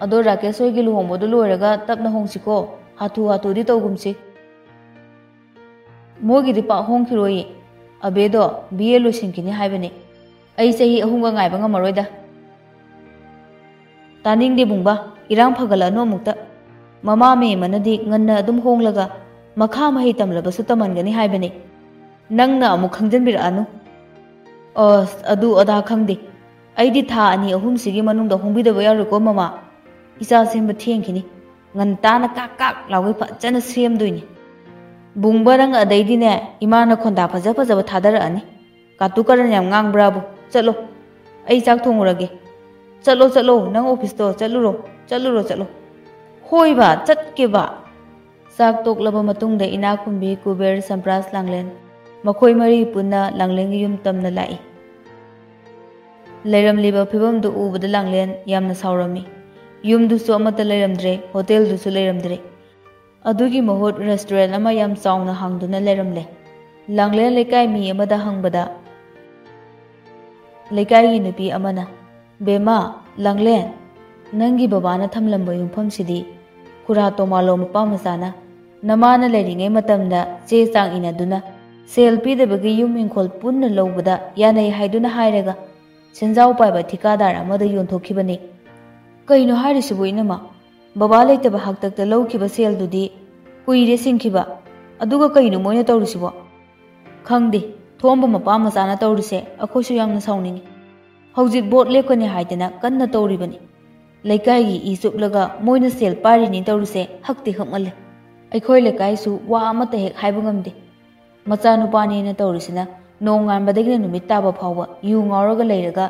ꯑꯗꯣ ꯔꯥꯀꯦꯁ ꯍꯣꯏꯒꯤ ꯂꯨꯍꯣꯡꯕꯗꯣ ꯂꯣꯏꯔꯒ ꯇꯞꯅ ꯍꯣꯡꯁꯤꯀꯣ꯫ ꯍꯥꯊꯨ ꯍꯥꯊꯨꯗꯤ ꯇꯧꯒꯨꯝꯁꯤ꯫ ꯃꯣꯏꯒꯤꯗꯤ ꯄꯥꯛ ꯍꯣꯡꯈꯤꯔꯣꯏꯌꯦ꯫ ꯑꯕꯦꯗꯣ ꯕꯤ ꯑꯦ ꯂꯣꯏꯁꯤꯟꯈꯤꯅꯤ ꯍꯥꯏꯕꯅꯦ꯫ ꯑꯩ ꯆꯍꯤ ꯑꯍꯨꯝꯒ ꯉꯥꯏꯕ ꯉꯝꯃꯔꯣꯏꯗ꯫ ꯇꯥꯅꯤꯡꯗꯦ ꯕꯨꯡꯕꯥ, ꯏꯔꯥꯡ ꯐꯒꯠꯂꯛꯑꯅꯨ ꯑꯃꯨꯛꯇ꯫ ꯃꯃꯥ ꯃꯦꯝꯃꯅꯗꯤ ꯉꯟꯅ ꯑꯗꯨꯝ ꯍꯣꯡꯂꯒ ꯃꯈꯥ ꯃꯍꯩ ꯇꯝꯂꯕꯁꯨ ꯇꯝꯍꯟꯒꯅꯤ ꯍꯥꯏꯕꯅꯦ꯫ ꯅꯪꯅ ꯑꯃꯨꯛ ꯈꯪꯖꯤꯟꯕꯤꯔꯛꯑꯅꯨ꯫ ꯑꯁ, ꯑꯗꯨ ꯑꯗꯥ ꯈꯪꯗꯦ꯫ ꯑꯩꯗꯤ ꯊꯥ ꯑꯅꯤ ꯑꯍꯨꯝꯁꯤꯒꯤ ꯃꯅꯨꯡꯗ ꯍꯣꯡꯕꯤꯗꯕ ꯌꯥꯔꯣꯏꯀꯣ ꯃꯃꯥ꯫ ꯏꯆꯥ ꯁꯦꯝꯕ ꯊꯦꯡꯈꯤꯅꯤ꯫ ꯉꯟꯇꯥꯅ ꯀꯥꯛ ꯀꯥꯛ ꯂꯥꯎꯒꯩ ꯐꯖꯅ ꯁꯦꯝꯗꯣꯏꯅꯤ꯫ ꯕꯨꯡꯕ, ꯅꯪ ꯑꯗꯩꯗꯤꯅꯦ, ꯏꯃꯥꯅ ꯈꯣꯟꯗꯥ ꯐꯖ ꯐꯖꯕ ꯊꯥꯗꯔꯛꯑꯅꯤ꯫ ꯀꯥꯇꯨ ꯀꯔꯟ ꯌꯥꯝ ꯉꯥꯡꯕ꯭ꯔꯥꯕꯨ? ꯆꯠꯂꯣ, ꯑꯩ ꯆꯥꯛ ꯊꯣꯡꯉꯨꯔꯒꯦ꯫ ꯆꯠꯂꯣ, ꯆꯠꯂꯣ, ꯅꯪ ꯑꯣꯐꯤꯁꯇꯣ ꯆꯠꯂꯨꯔꯣ, ꯆꯠꯂꯨꯔꯣ, ꯆꯠꯂꯣ꯫ ꯍꯣꯏꯕ, ꯆꯠꯀꯦꯕ꯫ ꯆꯥꯛ ꯇꯣꯛꯂꯕ ꯃꯇꯨꯡꯗ ꯏꯅꯥꯛꯈꯨꯟꯕꯤ ꯀꯨꯕꯦꯔ, ꯁꯝꯄ꯭ꯔꯥꯁ, ꯂꯥꯡꯂꯦꯟ, ꯃꯈꯣꯏ ꯃꯔꯤ ꯄꯨꯟꯅ ꯂꯥꯡꯂꯦꯟꯒꯤ ꯌꯨꯝ ꯇꯝꯅ ꯂꯥꯛꯏ꯫ ꯂꯩꯔꯝꯂꯤꯕ ꯐꯤꯕꯝꯗꯨ ꯎꯕꯗ ꯂꯥꯡꯂꯦꯟ ꯌꯥꯝꯅ ꯁꯥꯎꯔꯝꯃꯤ꯫ ꯌꯨꯝꯗꯨꯁꯨ ꯑꯃꯠꯇ ꯂꯩꯔꯝꯗ꯭ꯔꯦ, ꯍꯣꯇꯦꯜꯗꯨꯁꯨ ꯂꯩꯔꯝꯗ꯭ꯔꯦ꯫ ꯑꯗꯨꯒꯤ ꯃꯍꯨꯠ ꯔꯦꯁꯇꯨꯔꯦꯟ ꯑꯃ ꯌꯥꯝ ꯆꯥꯎꯅ ꯍꯥꯡꯗꯨꯅ ꯂꯩꯔꯝꯂꯦ꯫ ꯂꯥꯡꯂꯦꯟ ꯂꯩꯀꯥꯏ ꯃꯤ ꯑꯃꯗ ꯍꯪꯕꯗ, ꯂꯩꯀꯥꯏꯒꯤ ꯅꯨꯄꯤ ꯑꯃꯅ, "ꯕꯦꯝꯃ, ꯂꯥꯡꯂꯦꯟ, ꯅꯪꯒꯤ ꯕꯕꯥꯅ ꯊꯝꯂꯝꯕ ꯌꯨꯝꯐꯝꯁꯤꯗꯤ ꯈꯨꯔꯥ ꯇꯣꯃꯥꯂꯣ ꯃꯄꯥ ꯃꯆꯥꯅ ꯅꯃꯥꯅ ꯂꯩꯔꯤꯉꯩ ꯃꯇꯝꯗ ꯆꯦ ꯆꯥꯡ ꯏꯅꯗꯨꯅ ꯁꯦꯜ ꯄꯤꯗꯕꯒꯤ ꯌꯨꯝ ꯏꯪꯈꯣꯜ ꯄꯨꯟꯅ ꯂꯧꯕꯗ ꯌꯥꯅꯩ ꯍꯥꯏꯗꯨꯅ ꯍꯥꯏꯔꯒ ꯁꯦꯟꯖꯥꯎ ꯄꯥꯏꯕ ꯊꯤꯀꯥꯗꯥꯔ ꯑꯃꯗ ꯌꯣꯟꯊꯣꯛꯈꯤꯕꯅꯤ꯫ ꯀꯩꯅꯣ ꯍꯥꯏꯔꯤꯁꯤꯕꯨ ꯏꯅꯝꯃ? ꯕꯕꯥ ꯂꯩꯇꯕ ꯍꯥꯛꯇꯛꯇ ꯂꯧꯈꯤꯕ ꯁꯦꯜꯗꯨꯗꯤ ꯀꯨꯏꯔꯦ ꯁꯤꯡꯈꯤꯕ꯫ ꯑꯗꯨꯒ ꯀꯩꯅꯣ ꯃꯣꯏꯅ ꯇꯧꯔꯤꯁꯤꯕꯣ?" "ꯈꯪꯗꯦ, ꯊꯣꯝꯕ ꯃꯄꯥ ꯃꯆꯥꯅ ꯇꯧꯔꯤꯁꯦ ꯑꯩꯈꯣꯏꯁꯨ ꯌꯥꯝꯅ ꯁꯥꯎꯅꯤꯡꯉꯤ꯫ ꯍꯧꯖꯤꯛ ꯚꯣꯠ ꯂꯦꯞꯀꯅꯤ ꯍꯥꯏꯗꯅ ꯀꯟꯅ ꯇꯧꯔꯤꯕꯅꯤ꯫ ꯂꯩꯀꯥꯏꯒꯤ ꯏ ꯆꯨꯞꯂꯒ ꯃꯣꯏꯅ ꯁꯦꯜ ꯄꯥꯏꯔꯤꯅꯤ ꯇꯧꯔꯤꯁꯦ ꯍꯛꯇꯤ ꯍꯛꯃꯜꯂꯦ꯫ ꯑꯩꯈꯣꯏ ꯂꯩꯀꯥꯏꯁꯨ ꯋꯥ ꯑꯃꯠꯇ ꯍꯦꯛ ꯍꯥꯏꯕ ꯉꯝꯗꯦ꯫ ꯃꯆꯥꯅꯨꯄꯥꯅꯦꯅ ꯇꯧꯔꯤꯁꯤꯅ ꯅꯣꯡꯉꯥꯟꯕꯗꯒꯤꯅ ꯅꯨꯃꯤꯠ ꯇꯥꯕ ꯐꯥꯎꯕ ꯌꯨ ꯉꯥꯎꯔꯒ ꯂꯩꯔꯒ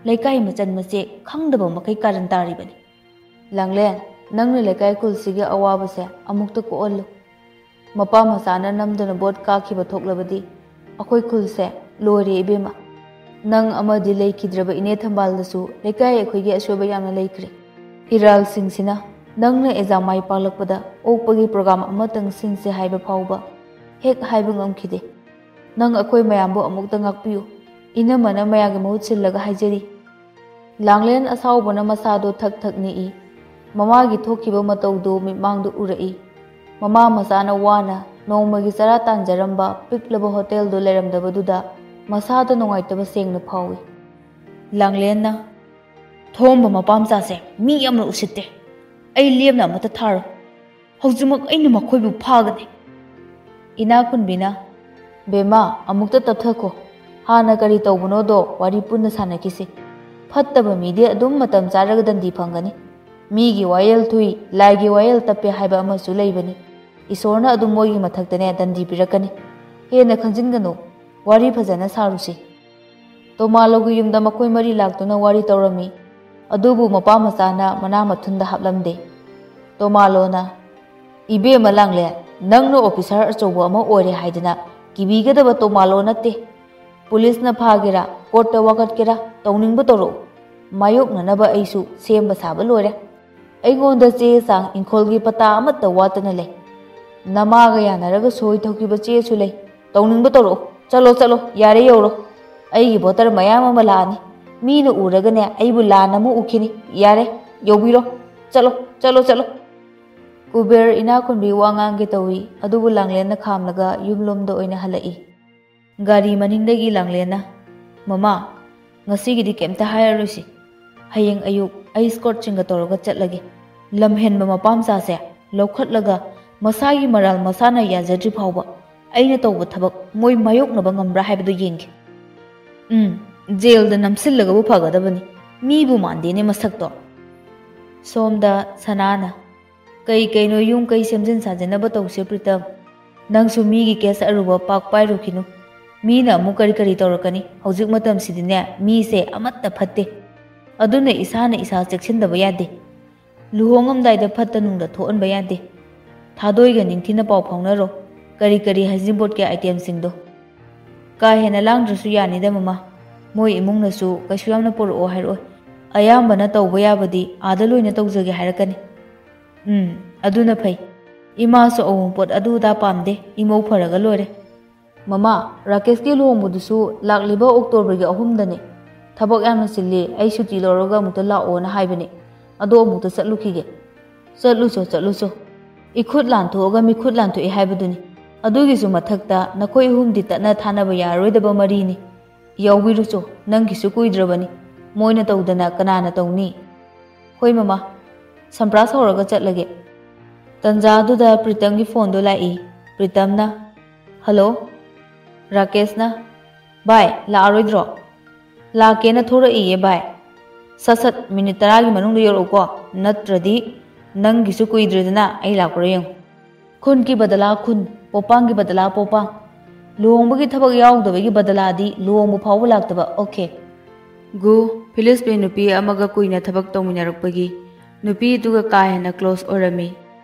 ꯂꯩꯀꯥꯏ ꯃꯆꯟ ꯃꯆꯦ ꯈꯪꯗꯕ ꯃꯈꯩ ꯀꯥꯔꯟ ꯇꯥꯔꯤꯕꯅꯤ꯫ ꯂꯥꯡꯂꯦꯟ, ꯅꯪꯅ ꯂꯩꯀꯥꯏ ꯈꯨꯜꯁꯤꯒꯤ ꯑꯋꯥꯕꯁꯦ ꯑꯃꯨꯛꯇ ꯀꯣꯛꯍꯜꯂꯨ꯫ ꯃꯄꯥ ꯃꯆꯥꯅ ꯅꯝꯗꯨꯅ ꯚꯣꯠ ꯀꯥꯈꯤꯕ ꯊꯣꯛꯂꯕꯗꯤ ꯑꯩꯈꯣꯏ ꯈꯨꯜꯁꯦ ꯂꯣꯏꯔꯦ ꯏꯕꯦꯝꯃ꯫ ꯅꯪ ꯑꯃꯗꯤ ꯂꯩꯈꯤꯗ꯭ꯔꯕ ꯏꯅꯦ ꯊꯝꯕꯥꯜꯗꯁꯨ ꯂꯩꯀꯥꯏ ꯑꯩꯈꯣꯏꯒꯤ ꯑꯁꯣꯏꯕ ꯌꯥꯝꯅ ꯂꯩꯈ꯭ꯔꯦ꯫ ꯏꯔꯥꯜꯁꯤꯡꯁꯤꯅ ꯅꯪꯅ ꯑꯦꯛꯖꯥꯝ ꯃꯥꯏ ꯄꯥꯛꯂꯛꯄꯗ ꯑꯣꯛꯄꯒꯤ ꯄ꯭ꯔꯣꯒ꯭ꯔꯥꯝ ꯑꯃꯇꯪ ꯁꯤꯟꯁꯦ ꯍꯥꯏꯕ ꯐꯥꯎꯕ ꯍꯦꯛ ꯍꯥꯏꯕ ꯉꯝꯈꯤꯗꯦ꯫ ꯅꯪ ꯑꯩꯈꯣꯏ ꯃꯌꯥꯝꯕꯨ ꯑꯃꯨꯛꯇ ꯉꯥꯛꯄꯤꯌꯨ꯫ ꯏꯅꯝꯃꯅ ꯃꯌꯥꯝꯒꯤ ꯃꯍꯨꯠ ꯁꯤꯜꯂꯒ ꯍꯥꯏꯖꯔꯤ꯫ ꯂꯥꯡꯂꯦꯟ ꯑꯁꯥꯎꯕꯅ ꯃꯁꯥꯗꯣ ꯊꯛ ꯊꯛ ꯅꯤꯛꯏ꯫ ꯃꯃꯥꯒꯤ ꯊꯣꯛꯈꯤꯕ ꯃꯇꯧꯗꯨ ꯃꯤꯠꯃꯥꯡꯗ ꯎꯔꯛꯏ꯫ ꯃꯃꯥ ꯃꯆꯥꯅ ꯋꯥꯅ ꯅꯣꯡꯃꯒꯤ ꯆꯔꯥ ꯇꯥꯟꯖꯔꯝꯕ ꯄꯤꯛꯂꯕ ꯍꯣꯇꯦꯜꯗꯨ ꯂꯩꯔꯝꯗꯕꯗꯨꯗ ꯃꯁꯥꯗ ꯅꯨꯡꯉꯥꯏꯇꯕ ꯁꯦꯡꯅ ꯐꯥꯎꯏ꯫ ꯂꯥꯡꯂꯦꯟꯅ, "ꯊꯣꯝꯕ ꯃꯄꯥꯝꯆꯥꯁꯦ ꯃꯤ ꯌꯥꯝꯅ ꯎꯁꯤꯠꯇꯦ꯫ ꯑꯩ ꯂꯦꯝꯅ ꯑꯃꯠꯇ ꯊꯥꯔꯣꯏ꯫ ꯍꯧꯖꯤꯛꯃꯛ ꯑꯩꯅ ꯃꯈꯣꯏꯕꯨ ꯐꯥꯒꯅꯤ꯫" ꯏꯅꯥꯛ ꯈꯨꯟꯕꯤꯅ, "ꯕꯦꯝꯃ, ꯑꯃꯨꯛꯇ ꯇꯞꯊꯈꯣ꯫ ꯍꯥꯟꯅ ꯀꯔꯤ ꯇꯧꯕꯅꯣꯗꯣ ꯋꯥꯔꯤ ꯄꯨꯟꯅ ꯁꯥꯟꯅꯈꯤꯁꯤ꯫ ꯐꯠꯇꯕ ꯃꯤꯗꯤ ꯑꯗꯨꯝ ꯃꯇꯝ ꯆꯥꯔꯒ ꯗꯟꯗꯤ ꯐꯪꯒꯅꯤ꯫ ꯃꯤꯒꯤ ꯋꯥꯌꯦꯜ ꯊꯨꯏ, ꯂꯥꯏꯒꯤ ꯋꯥꯌꯦꯜ ꯇꯞꯄꯦ ꯍꯥꯏꯕ ꯑꯃꯁꯨ ꯂꯩꯕꯅꯤ꯫ ꯏꯁꯣꯔꯅ ꯑꯗꯨꯝ ꯃꯣꯏꯒꯤ ꯃꯊꯛꯇꯅꯦ ꯗꯟꯗꯤ ꯄꯤꯔꯛꯀꯅꯤ꯫ ꯍꯦꯟꯅ ꯈꯟꯖꯤꯟꯒꯅꯨ꯫ ꯋꯥꯔꯤ ꯐꯖꯅ ꯁꯥꯔꯨꯁꯤ꯫" ꯇꯣꯃꯥꯂꯣꯒꯤ ꯌꯨꯝꯗ ꯃꯈꯣꯏ ꯃꯔꯤ ꯂꯥꯛꯇꯨꯅ ꯋꯥꯔꯤ ꯇꯧꯔꯝꯃꯤ꯫ ꯑꯗꯨꯕꯨ ꯃꯄꯥ ꯃꯆꯥꯅ ꯃꯅꯥ ꯃꯊꯨꯟꯗ ꯍꯥꯞꯂꯝꯗꯦ꯫ ꯇꯣꯃꯥꯂꯣꯅ, "ꯏꯕꯦꯝꯃ ꯂꯥꯡꯂꯦꯟ, ꯅꯪꯅ ꯑꯣꯐꯤꯁꯥꯔ ꯑꯆꯧꯕ ꯑꯃ ꯑꯣꯏꯔꯦ ꯍꯥꯏꯗꯅ ꯀꯤꯕꯤꯒꯗꯕ ꯇꯣꯃꯥꯂꯣ ꯅꯠꯇꯦ꯫ ꯄꯨꯂꯤꯁꯅ ꯐꯥꯒꯦꯔꯥ, ꯀꯣꯔꯠꯇ ꯋꯥꯀꯠꯀꯦꯔꯥ, ꯇꯧꯅꯤꯡꯕ ꯇꯧꯔꯛꯎ꯫ ꯃꯥꯌꯣꯛꯅꯅꯕ ꯑꯩꯁꯨ ꯁꯦꯝꯕ ꯁꯥꯕ ꯂꯣꯏꯔꯦ꯫ ꯑꯩꯉꯣꯟꯗ ꯆꯦ ꯆꯥꯡ ꯏꯪꯈꯣꯜꯒꯤ ꯄꯇꯥ ꯑꯃꯠꯇ ꯋꯥꯠꯇꯅ ꯂꯩ꯫ ꯅꯃꯥꯒ ꯌꯥꯅꯔꯒ ꯁꯣꯏ ꯊꯧꯈꯤꯕ ꯆꯦꯁꯨ ꯂꯩ꯫ ꯇꯧꯅꯤꯡꯕ ꯇꯧꯔꯛꯎ꯫ ꯆꯠꯂꯣ, ꯆꯠꯂꯣ, ꯌꯥꯔꯦ, ꯌꯧꯔꯣ꯫ ꯑꯩꯒꯤ ꯚꯣꯇꯔ ꯃꯌꯥꯝ ꯑꯃ ꯂꯥꯛꯑꯅꯤ꯫ ꯃꯤꯅ ꯎꯔꯒꯅꯦ ꯑꯩꯕꯨ ꯂꯥꯟꯅ ꯑꯃꯨꯛ ꯎꯈꯤꯅꯤ꯫ ꯌꯥꯔꯦ, ꯌꯧꯕꯤꯔꯣ꯫ ꯆꯠꯂꯣ, ꯆꯠꯂꯣ, ꯆꯠꯂꯣ꯫" ꯀꯨꯕꯦꯔ ꯏꯅꯥꯛ ꯈꯨꯟꯕꯤ ꯋꯥ ꯉꯥꯡꯒꯦ ꯇꯧꯏ, ꯑꯗꯨꯕꯨ ꯂꯥꯡꯂꯦꯟꯅ ꯈꯥꯝꯂꯒ ꯌꯨꯝꯂꯣꯝꯗ ꯑꯣꯏꯅ ꯍꯜꯂꯛꯏ꯫ ꯒꯥꯔꯤ ꯃꯅꯤꯡꯗꯒꯤ ꯂꯥꯡꯂꯦꯟꯅ, "ꯃꯃꯥ, ꯉꯁꯤꯒꯤꯗꯤ ꯀꯩꯝꯇ ꯍꯥꯏꯔꯔꯣꯏꯁꯤ꯫ ꯍꯌꯦꯡ ꯑꯌꯨꯛ ꯑꯩ ꯁ꯭ꯀꯣꯠꯁꯤꯡꯒ ꯇꯧꯔꯒ ꯆꯠꯂꯒꯦ꯫ ꯂꯝꯍꯦꯟꯕ ꯃꯄꯥꯝꯆꯥꯁꯦ ꯂꯧꯈꯠꯂꯒ ꯃꯁꯥꯒꯤ ꯃꯔꯥꯜ ꯃꯁꯥꯅ ꯌꯥꯖꯗ꯭ꯔꯤ ꯐꯥꯎꯕ ꯑꯩꯅ ꯇꯧꯕ ꯊꯕꯛ ꯃꯣꯏ ꯃꯥꯌꯣꯛꯅꯕ ꯉꯝꯕ꯭ꯔꯥ ꯍꯥꯏꯕꯗꯨ ꯌꯦꯡꯒꯦ꯫ ꯎꯝ, ꯖꯦꯜꯗ ꯅꯝꯁꯤꯜꯂꯒꯕꯨ ꯐꯒꯗꯕꯅꯤ꯫ ꯃꯤꯕꯨ ꯃꯥꯟꯗꯦꯅꯦ ꯃꯁꯛꯇꯣ꯫" ꯁꯣꯝꯗ ꯁꯅꯥꯅ, ꯀꯩ ꯀꯩꯅꯣ ꯌꯨꯝ ꯀꯩ ꯁꯦꯝꯖꯤꯟ ꯁꯥꯖꯤꯟꯅꯕ ꯇꯧꯁꯦ ꯄ꯭ꯔꯤꯇꯝ꯫ ꯅꯪꯁꯨ ꯃꯤꯒꯤ ꯀꯦꯁ ꯑꯔꯨꯕ ꯄꯥꯛ ꯄꯥꯏꯔꯨꯈꯤꯅꯨ꯫ ꯃꯤꯅ ꯑꯃꯨꯛ ꯀꯔꯤ ꯀꯔꯤ ꯇꯧꯔꯛꯀꯅꯤ? ꯍꯧꯖꯤꯛ ꯃꯇꯝꯁꯤꯗꯤꯅꯦ, ꯃꯤꯁꯦ ꯑꯃꯠꯇ ꯐꯠꯇꯦ꯫ ꯑꯗꯨꯅ ꯏꯁꯥꯅ ꯏꯁꯥ ꯆꯦꯛꯁꯤꯟꯗꯕ ꯌꯥꯗꯦ꯫ ꯂꯨꯍꯣꯡꯉꯝꯗꯥꯏꯗ ꯐꯠꯇ ꯅꯨꯡꯗ ꯊꯣꯛꯍꯟꯕ ꯌꯥꯗꯦ꯫ ꯊꯥꯗꯣꯏꯒ ꯅꯤꯡꯊꯤꯅ ꯄꯥꯎ ꯐꯥꯎꯅꯔꯣ꯫ ꯀꯔꯤ ꯀꯔꯤ ꯍꯩꯖꯤꯡꯄꯣꯠꯀꯤ ꯑꯥꯏꯇꯦꯝꯁꯤꯡꯗꯣ꯫ ꯀꯥ ꯍꯦꯟꯅ ꯂꯥꯡꯗ꯭ꯔꯁꯨ ꯌꯥꯅꯤꯗ ꯃꯃꯥ꯫ ꯃꯣꯏ ꯏꯃꯨꯡꯅꯁꯨ ꯀꯩꯁꯨ ꯌꯥꯝꯅ ꯄꯨꯔꯛꯑꯣ ꯍꯥꯏꯔꯛꯑꯣꯏ꯫ ꯑꯌꯥꯝꯕꯅ ꯇꯧꯕ ꯌꯥꯕꯗꯤ ꯑꯥꯗ ꯂꯣꯏꯅ ꯇꯧꯖꯒꯦ ꯍꯥꯏꯔꯛꯀꯅꯤ꯫ ꯎꯝ, ꯑꯗꯨꯅ ꯐꯩ꯫ ꯏꯃꯥꯁꯨ ꯑꯋꯨꯡꯄꯣꯠ ꯑꯗꯨ ꯑꯗꯥ ꯄꯥꯝꯗꯦ, ꯏꯃꯧ ꯐꯔꯒ ꯂꯣꯏꯔꯦ꯫ ꯃꯃꯥ, ꯔꯥꯀꯦꯁꯀꯤ ꯂꯨꯍꯣꯡꯕꯗꯨꯁꯨ ꯂꯥꯛꯂꯤꯕ ꯑꯣꯛꯇꯣꯕꯔꯒꯤ ꯑꯍꯨꯝꯗꯅꯦ꯫ ꯊꯕꯛ ꯌꯥꯝꯅ ꯆꯤꯜꯂꯤ, ꯑꯩ ꯁꯨꯇꯤ ꯂꯧꯔꯒ ꯑꯃꯨꯛꯇ ꯂꯥꯛꯑꯣꯅ ꯍꯥꯏꯕꯅꯦ꯫ ꯑꯗꯣ ꯑꯃꯨꯛꯇ ꯆꯠꯂꯨꯈꯤꯒꯦ꯫ ꯆꯠꯂꯨꯆꯣ, ꯆꯠꯂꯨꯆꯣ꯫ ꯏꯈꯨꯠ ꯂꯥꯟꯊꯣꯛꯑꯒ ꯃꯤꯈꯨꯠ ꯂꯥꯟꯊꯣꯛꯑꯦ ꯍꯥꯏꯕꯗꯨꯅꯤ꯫ ꯑꯗꯨꯒꯤꯁꯨ ꯃꯊꯛꯇ ꯅꯈꯣꯏ ꯑꯍꯨꯝꯗꯤ ꯇꯠꯅ ꯊꯥꯅꯕ ꯌꯥꯔꯔꯣꯏꯗꯕ ꯃꯔꯤꯅꯤ꯫ ꯌꯥꯎꯕꯤꯔꯨꯆꯣ, ꯅꯪꯒꯤꯁꯨ ꯀꯨꯏꯗ꯭ꯔꯕꯅꯤ꯫ ꯃꯣꯏꯅ ꯇꯧꯗꯅ ꯀꯅꯥꯅ ꯇꯧꯅꯤ? ꯍꯣꯏ ꯃꯃꯥ, ꯁꯝꯄ꯭ꯔꯥꯁ ꯍꯧꯔꯒ ꯆꯠꯂꯒꯦ꯫ ꯇꯟꯖꯥꯗꯨꯗ ꯄ꯭ꯔꯤꯇꯝꯒꯤ ꯐꯣꯟꯗꯣ ꯂꯥꯛꯏ꯫ ꯄ꯭ꯔꯤꯇꯝꯅ, "ꯍꯜꯂꯣ?" ꯔꯥꯀꯦꯁꯅ, "ꯚꯥꯏ, ꯂꯥꯛꯑꯔꯣꯏꯗ꯭ꯔꯣ?" "ꯂꯥꯛꯀꯦꯅ ꯊꯣꯔꯛꯏꯌꯦ ꯚꯥꯏ꯫ ꯁꯠ ꯁꯠ ꯃꯤꯅꯤꯠ ꯇꯔꯥꯒꯤ ꯃꯅꯨꯡꯗ ꯌꯧꯔꯛꯎꯀꯣ, ꯅꯠꯇ꯭ꯔꯗꯤ ꯅꯪꯒꯤꯁꯨ ꯀꯨꯏꯗ꯭ꯔꯦꯗꯅ ꯑꯩ ꯂꯥꯛꯄ꯭ꯔꯥ ꯌꯦꯡꯉꯨ꯫ ꯈꯨꯟꯒꯤ ꯕꯗꯂꯥ ꯈꯨꯟ, ꯄꯣꯄꯥꯡꯒꯤ ꯕꯗꯂꯥ ꯄꯣꯄꯥꯡ꯫ ꯂꯨꯍꯣꯡꯕꯒꯤ ꯊꯕꯛ ꯌꯥꯎꯗꯕꯒꯤ ꯕꯗꯂꯥꯗꯤ ꯂꯨꯍꯣꯡꯕ ꯐꯥꯎꯕ ꯂꯥꯛꯇꯕ, ꯑꯣꯀꯦ꯫" ꯒꯨ, ꯐꯤꯂꯤꯁꯄꯦ ꯅꯨꯄꯤ ꯑꯃꯒ ꯀꯨꯏꯅ ꯊꯕꯛ ꯇꯧꯃꯤꯟꯅꯔꯛꯄꯒꯤ ꯅꯨꯄꯤꯗꯨꯒ ꯀꯥ ꯍꯦꯟꯅ ꯀ꯭ꯂꯣꯁ ꯑꯣꯏꯔꯝꯃꯤ꯫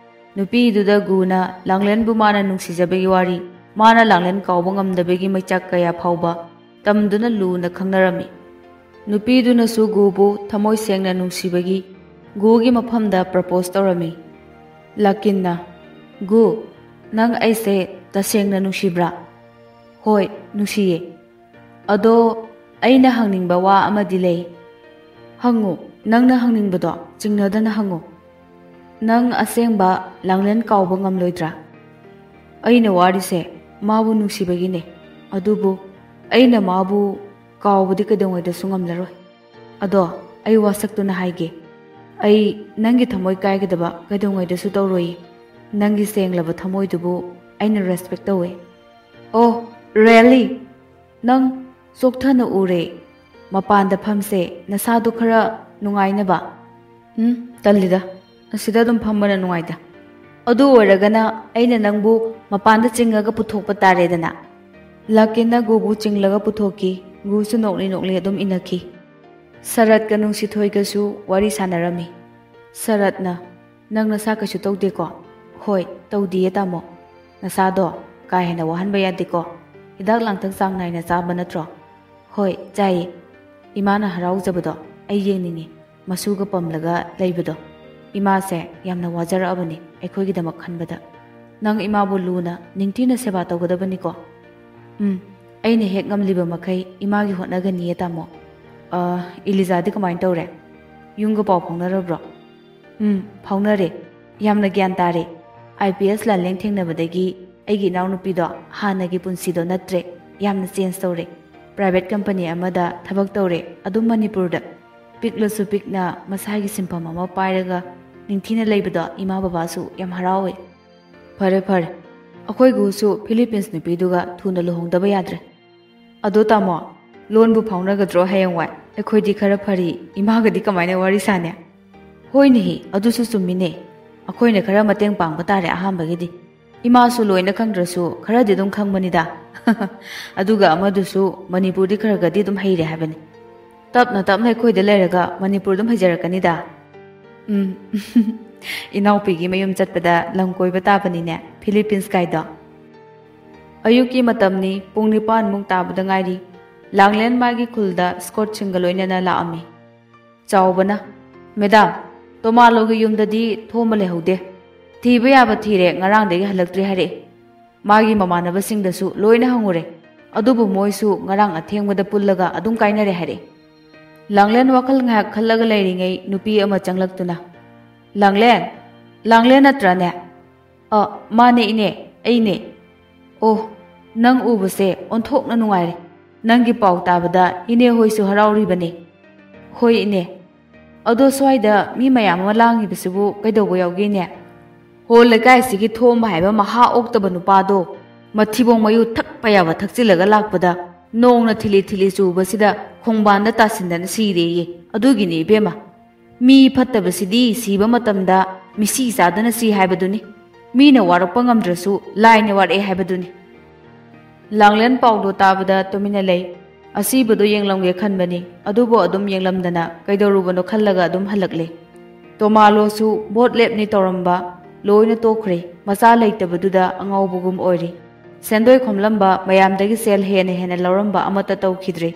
ꯅꯨꯄꯤꯗꯨꯗ ꯒꯨꯅ ꯂꯥꯡꯂꯦꯟꯕꯨ ꯃꯥꯅ ꯅꯨꯡꯁꯤꯖꯕꯒꯤ ꯋꯥꯔꯤ, ꯃꯥꯅ ꯂꯥꯡꯂꯦꯟ ꯀꯥꯎꯕ ꯉꯝꯗꯕꯒꯤ ꯃꯩꯆꯥꯛ ꯀꯌꯥ ꯐꯥꯎꯕ ꯇꯝꯗꯨꯅ ꯂꯨꯅ ꯈꯪꯅꯔꯝꯃꯤ꯫ ꯅꯨꯄꯤꯗꯨꯅꯁꯨ ꯒꯨꯕꯨ ꯊꯃꯣꯏ ꯁꯦꯡꯅ ꯅꯨꯡꯁꯤꯕꯒꯤ ꯒꯨꯒꯤ ꯃꯐꯝꯗ ꯄ꯭ꯔꯄꯣꯁ ꯇꯧꯔꯝꯃꯤ꯫ ꯂꯥꯀꯤꯟꯅ, "ꯒꯨ, ꯅꯪ ꯑꯩꯁꯦ ꯇꯁꯦꯡꯅ ꯅꯨꯡꯁꯤꯕ꯭ꯔꯥ?" "ꯍꯣꯏ, ꯅꯨꯡꯁꯤꯌꯦ꯫ ꯑꯗꯣ ꯑꯩꯅ ꯍꯪꯅꯤꯡꯕ ꯋꯥ ꯑꯃꯗꯤ ꯂꯩ꯫" "ꯍꯪꯉꯨ, ꯅꯪꯅ ꯍꯪꯅꯤꯡꯕꯗꯣ ꯆꯤꯡꯅꯗꯅ ꯍꯪꯉꯨ꯫ ꯅꯪ ꯑꯁꯦꯡꯕ ꯂꯥꯡꯂꯦꯟ ꯀꯥꯎꯕ ꯉꯝꯂꯣꯏꯗ꯭ꯔꯥ?" "ꯑꯩꯅ ꯋꯥꯔꯤꯁꯦ ꯃꯥꯕꯨ ꯅꯨꯡꯁꯤꯕꯒꯤꯅꯦ, ꯑꯗꯨꯕꯨ ꯑꯩꯅ ꯃꯥꯕꯨ ꯀꯥꯎꯕꯗꯤ ꯀꯩꯗꯧꯉꯩꯗꯁꯨ ꯉꯝꯂꯔꯣꯏ꯫ ꯑꯗꯣ ꯑꯩ ꯋꯥꯁꯛꯇꯨꯅ ꯍꯥꯏꯒꯦ, ꯑꯩ ꯅꯪꯒꯤ ꯊꯃꯣꯏ ꯀꯥꯏꯒꯗꯕ ꯀꯩꯗꯧꯉꯩꯗꯁꯨ ꯇꯧꯔꯣꯏꯌꯦ꯫ ꯅꯪꯒꯤ ꯁꯦꯡꯂꯕ ꯊꯃꯣꯏꯗꯨꯕꯨ ꯑꯩꯅ ꯔꯦꯁꯄꯦꯛ ꯇꯧꯋꯦ꯫" "ꯑꯣ, ꯔꯦꯂꯤ? ꯅꯪ ꯆꯣꯛꯊꯅ ꯎꯔꯦ꯫ ꯃꯄꯥꯟꯗ ꯐꯝꯁꯦ, ꯅꯁꯥꯗꯣ ꯈꯔ ꯅꯨꯡꯉꯥꯏꯅꯕ꯫" "ꯎꯝ, ꯇꯜꯂꯤꯗ꯫ ꯑꯁꯤꯗ ꯑꯗꯨꯝ ꯐꯝꯕꯅ ꯅꯨꯡꯉꯥꯏꯗ꯫ ꯑꯗꯨ ꯑꯣꯏꯔꯒꯅ ꯑꯩꯅ ꯅꯪꯕꯨ ꯃꯄꯥꯟꯗ ꯆꯤꯡꯉꯒ ꯄꯨꯊꯣꯛꯄ ꯇꯥꯔꯦꯗꯅ꯫ ꯂꯥꯀꯤꯟꯅ ꯒꯨꯕꯨ ꯆꯤꯡꯂꯒ ꯄꯨꯊꯣꯛꯈꯤ꯫ ꯒꯨꯁꯨ ꯅꯣꯛꯂꯤ ꯅꯣꯛꯂꯤ ꯑꯗꯨꯝ ꯏꯟꯅꯈꯤ꯫ ꯁꯔꯠꯀ ꯅꯨꯡꯁꯤꯊꯣꯏꯒꯁꯨ ꯋꯥꯔꯤ ꯁꯥꯟꯅꯔꯝꯃꯤ꯫ ꯁꯔꯠꯅ, "ꯅꯪ ꯅꯁꯥ ꯀꯩꯁꯨ ꯇꯧꯗꯦꯀꯣ?" "ꯍꯣꯏ, ꯇꯧꯗꯤꯌꯦ ꯇꯥꯃꯣ꯫ ꯅꯁꯥꯗꯣ ꯀꯥ ꯍꯦꯟꯅ ꯋꯥꯍꯟꯕ ꯌꯥꯗꯦꯀꯣ꯫ ꯍꯤꯗꯥꯛ ꯂꯥꯡꯊꯛ ꯆꯥꯡ ꯅꯥꯏꯅ ꯆꯥꯕ ꯅꯠꯇ꯭ꯔꯣ?" "ꯍꯣꯏ, ꯆꯥꯏꯌꯦ꯫ ꯏꯃꯥꯅ ꯍꯔꯥꯎꯖꯕꯗꯣ ꯑꯩ ꯌꯦꯡꯅꯤꯡꯉꯤ꯫ ꯃꯁꯨꯒ ꯄꯝꯂꯒ ꯂꯩꯕꯗꯣ꯫ ꯏꯃꯥꯁꯦ ꯌꯥꯝꯅ ꯋꯥꯖꯔꯛꯑꯕꯅꯤ ꯑꯩꯈꯣꯏꯒꯤꯗꯃꯛ ꯈꯟꯕꯗ꯫ ꯅꯪ ꯏꯃꯥꯕꯨ ꯂꯨꯅ ꯅꯤꯡꯊꯤꯅ ꯁꯦꯕꯥ ꯇꯧꯒꯗꯕꯅꯤꯀꯣ꯫" "ꯎꯝ, ꯑꯩꯅ ꯍꯦꯛ ꯉꯝꯂꯤꯕ ꯃꯈꯩ ꯏꯃꯥꯒꯤ ꯍꯣꯠꯅꯒꯅꯤꯌꯦ ꯇꯥꯃꯣ꯫ ꯑ, ꯏꯂꯤꯖꯥꯗꯤ ꯀꯃꯥꯏꯅ ꯇꯧꯔꯦ? ꯌꯨꯝꯒ ꯄꯥꯎ ꯐꯥꯎꯅꯔꯕ꯭ꯔꯣ?" "ꯎꯝ, ꯐꯥꯎꯅꯔꯦ꯫ ꯌꯥꯝꯅ ꯒ꯭ꯌꯥꯟ ꯇꯥꯔꯦ꯫ ꯑꯥꯏ ꯄꯤ ꯑꯦꯁ ꯂꯥꯟꯂꯦꯡ ꯊꯦꯡꯅꯕꯗꯒꯤ ꯑꯩꯒꯤ ꯏꯅꯥꯎꯅꯨꯄꯤꯗꯣ ꯍꯥꯟꯅꯒꯤ ꯄꯨꯟꯁꯤꯗꯣ ꯅꯠꯇ꯭ꯔꯦ꯫ ꯌꯥꯝꯅ ꯆꯦꯟꯖ ꯇꯧꯔꯦ꯫ ꯄ꯭ꯔꯥꯏꯚꯦꯠ ꯀꯝꯄꯅꯤ ꯑꯃꯗ ꯊꯕꯛ ꯇꯧꯔꯦ, ꯑꯗꯨꯝ ꯃꯅꯤꯄꯨꯔꯗ꯫ ꯄꯤꯛꯂꯁꯨ ꯄꯤꯛꯅ ꯃꯁꯥꯒꯤ ꯁꯤꯟꯐꯝ ꯑꯃ ꯄꯥꯏꯔꯒ ꯅꯤꯡꯊꯤꯅ ꯂꯩꯕꯗꯣ ꯏꯃꯥ ꯕꯕꯥꯁꯨ ꯌꯥꯝ ꯍꯔꯥꯎꯋꯦ꯫" "ꯐꯔꯦ, ꯐꯔꯦ꯫ ꯑꯩꯈꯣꯏ ꯒꯨꯁꯨ ꯐꯤꯂꯤꯄꯤꯟꯁ ꯅꯨꯄꯤꯗꯨꯒ ꯊꯨꯅ ꯂꯨꯍꯣꯡꯗꯕ ꯌꯥꯗ꯭ꯔꯦ꯫ ꯑꯗꯣ ꯇꯥꯃꯣ, ꯂꯣꯟꯕꯨ ꯐꯥꯎꯅꯒꯗ꯭ꯔꯣ ꯍꯌꯦꯡꯋꯥꯏ? ꯑꯩꯈꯣꯏꯗꯤ ꯈꯔ ꯐꯔꯤ, ꯏꯃꯥꯒꯗꯤ ꯀꯃꯥꯏꯅ ꯋꯥꯔꯤ ꯁꯥꯅꯤ?" "ꯍꯣꯏꯅꯦꯍꯦ, ꯑꯗꯨꯁꯨ ꯆꯨꯝꯃꯤꯅꯦ꯫ ꯑꯩꯈꯣꯏꯅ ꯈꯔ ꯃꯇꯦꯡ ꯄꯥꯡꯕ ꯇꯥꯔꯦ ꯑꯍꯥꯟꯕꯒꯤꯗꯤ꯫ ꯏꯃꯥꯁꯨ ꯂꯣꯏꯅ ꯈꯪꯗ꯭ꯔꯁꯨ ꯈꯔꯗꯤ ꯑꯗꯨꯝ ꯈꯪꯕꯅꯤꯗ꯫ ꯑꯗꯨꯒ ꯑꯃꯗꯨꯁꯨ ꯃꯅꯤꯄꯨꯔꯗꯤ ꯈꯔ ꯈꯔꯗꯤ ꯑꯗꯨꯝ ꯍꯩꯔꯦ ꯍꯥꯏꯕꯅꯤ꯫ ꯇꯞꯅ ꯇꯞꯅ ꯑꯩꯈꯣꯏꯗ ꯂꯩꯔꯒ ꯃꯅꯤꯄꯨꯔ ꯑꯗꯨꯝ ꯍꯩꯖꯔꯛꯀꯅꯤꯗ꯫" "ꯎꯝ, ꯏꯅꯥꯎꯄꯤꯒꯤ ꯃꯌꯨꯝ ꯆꯠꯄꯗ ꯂꯝ ꯀꯣꯏꯕ ꯇꯥꯕꯅꯤꯅꯦ, ꯐꯤꯂꯤꯄꯤꯟꯁ ꯀꯥꯏꯗꯣ꯫" ꯑꯌꯨꯛꯀꯤ ꯃꯇꯝꯅꯤ, ꯄꯨꯡ ꯅꯤꯄꯥꯟꯃꯨꯛ ꯇꯥꯕꯗ ꯉꯥꯏꯔꯤ꯫ ꯂꯥꯡꯂꯦꯟ ꯃꯥꯒꯤ ꯈꯨꯜꯗ ꯁ꯭ꯀꯣꯠꯁꯤꯡꯒ ꯂꯣꯏꯅꯅ ꯂꯥꯛꯑꯝꯃꯤ꯫ ꯆꯥꯎꯕꯅ, "ꯃꯦꯗꯥꯝ, ꯇꯣꯃꯥꯂꯣꯒꯤ ꯌꯨꯝꯗꯗꯤ ꯊꯣꯝꯕ ꯂꯩꯍꯧꯗꯦ꯫ ꯊꯤꯕ ꯌꯥꯕ ꯊꯤꯔꯦ, ꯉꯔꯥꯡꯗꯒꯤ ꯍꯜꯂꯛꯇ꯭ꯔꯤ ꯍꯥꯏꯔꯛꯑꯦ꯫ ꯃꯥꯒꯤ ꯃꯃꯥꯟꯅꯕꯁꯤꯡꯗꯁꯨ ꯂꯣꯏꯅ ꯍꯪꯉꯨꯔꯦ, ꯑꯗꯨꯕꯨ ꯃꯣꯏꯁꯨ ꯉꯔꯥꯡ ꯑꯊꯦꯡꯕꯗ ꯄꯨꯜꯂꯒ ꯑꯗꯨꯝ ꯀꯥꯏꯅꯔꯦ ꯍꯥꯏꯔꯛꯑꯦ꯫" ꯂꯥꯡꯂꯦꯟ ꯋꯥꯈꯜ ꯉꯥꯏꯍꯥꯛ ꯈꯜꯂꯒ ꯂꯩꯔꯤꯉꯩ ꯅꯨꯄꯤ ꯑꯃ ꯆꯪꯂꯛꯇꯨꯅ, "ꯂꯥꯡꯂꯦꯟ, ꯂꯥꯡꯂꯦꯟ ꯅꯠꯇ꯭ꯔꯅꯦ?" "ꯑ, ꯃꯥꯅꯦ ꯏꯅꯦ, ꯑꯩꯅꯦ꯫" "ꯑꯣ, ꯅꯪ ꯎꯕꯁꯦ ꯑꯣꯟꯊꯣꯛꯅ ꯅꯨꯡꯉꯥꯏꯔꯦ꯫ ꯅꯪꯒꯤ ꯄꯥꯎ ꯇꯥꯕꯗ ꯏꯅꯦ ꯍꯣꯏꯁꯨ ꯍꯔꯥꯎꯔꯤꯕꯅꯦ꯫" "ꯍꯣꯏ ꯏꯅꯦ꯫ ꯑꯗꯣ ꯁ꯭ꯋꯥꯏꯗ ꯃꯤ ꯃꯌꯥꯝ ꯑꯃ ꯂꯥꯡꯉꯤꯕꯁꯤꯕꯨ ꯀꯩꯗꯧꯕ ꯌꯥꯎꯒꯦ ꯏꯅꯦ?" "ꯍꯣ, ꯂꯩꯀꯥꯏꯁꯤꯒꯤ ꯊꯣꯝꯕ ꯍꯥꯏꯕ ꯃꯍꯥ ꯑꯣꯛꯇꯕ ꯅꯨꯄꯥꯗꯣ ꯃꯊꯤꯕꯣꯡ ꯃꯌꯨ ꯊꯛꯄ ꯌꯥꯕ ꯊꯛꯆꯤꯜꯂꯒ ꯂꯥꯛꯄꯗ ꯅꯣꯡꯅ ꯊꯤꯂꯤ ꯊꯤꯂꯤ ꯆꯨꯕꯁꯤꯗ ꯈꯣꯡꯕꯥꯟꯗ ꯇꯥꯁꯤꯟꯗꯅ ꯁꯤꯔꯦꯌꯦ꯫ ꯑꯗꯨꯒꯤꯅꯦ ꯏꯕꯦꯝꯃ꯫" ꯃꯤ ꯐꯠꯇꯕꯁꯤꯗꯤ ꯁꯤꯕ ꯃꯇꯝꯗ ꯃꯤꯁꯤ ꯆꯥꯗꯅ ꯁꯤ ꯍꯥꯏꯕꯗꯨꯅꯤ꯫ ꯃꯤꯅ ꯋꯥꯔꯛꯄ ꯉꯝꯗ꯭ꯔꯁꯨ ꯂꯥꯏꯅ ꯋꯥꯔꯛꯑꯦ ꯍꯥꯏꯕꯗꯨꯅꯤ꯫ ꯂꯥꯡꯂꯦꯟ ꯄꯥꯎꯗꯣ ꯇꯥꯕꯗ ꯇꯨꯃꯤꯟꯅ ꯂꯩ꯫ ꯑꯁꯤꯕꯗꯣ ꯌꯦꯡꯂꯝꯒꯦ ꯈꯟꯕꯅꯤ, ꯑꯗꯨꯕꯨ ꯑꯗꯨꯝ ꯌꯦꯡꯂꯝꯗꯅ ꯀꯩꯗꯧꯔꯨꯕꯅꯣ ꯈꯜꯂꯒ ꯑꯗꯨꯝ ꯍꯜꯂꯛꯂꯦ꯫ ꯇꯣꯃꯥꯂꯣꯁꯨ ꯚꯣꯠ ꯂꯦꯞꯅꯤ ꯇꯧꯔꯝꯕ ꯂꯣꯏꯅ ꯇꯣꯛꯈ꯭ꯔꯦ꯫ ꯃꯆꯥ ꯂꯩꯇꯕꯗꯨꯗ ꯑꯉꯥꯎꯕꯒꯨꯝ ꯑꯣꯏꯔꯤ꯫ ꯁꯦꯟꯗꯣꯏ ꯈꯣꯝꯂꯝꯕ ꯃꯌꯥꯝꯗꯒꯤ ꯁꯦꯜ ꯍꯦꯟꯅ ꯍꯦꯟꯅ ꯂꯧꯔꯝꯕ ꯑꯃꯠꯇ ꯇꯧꯈꯤꯗ꯭ꯔꯦ꯫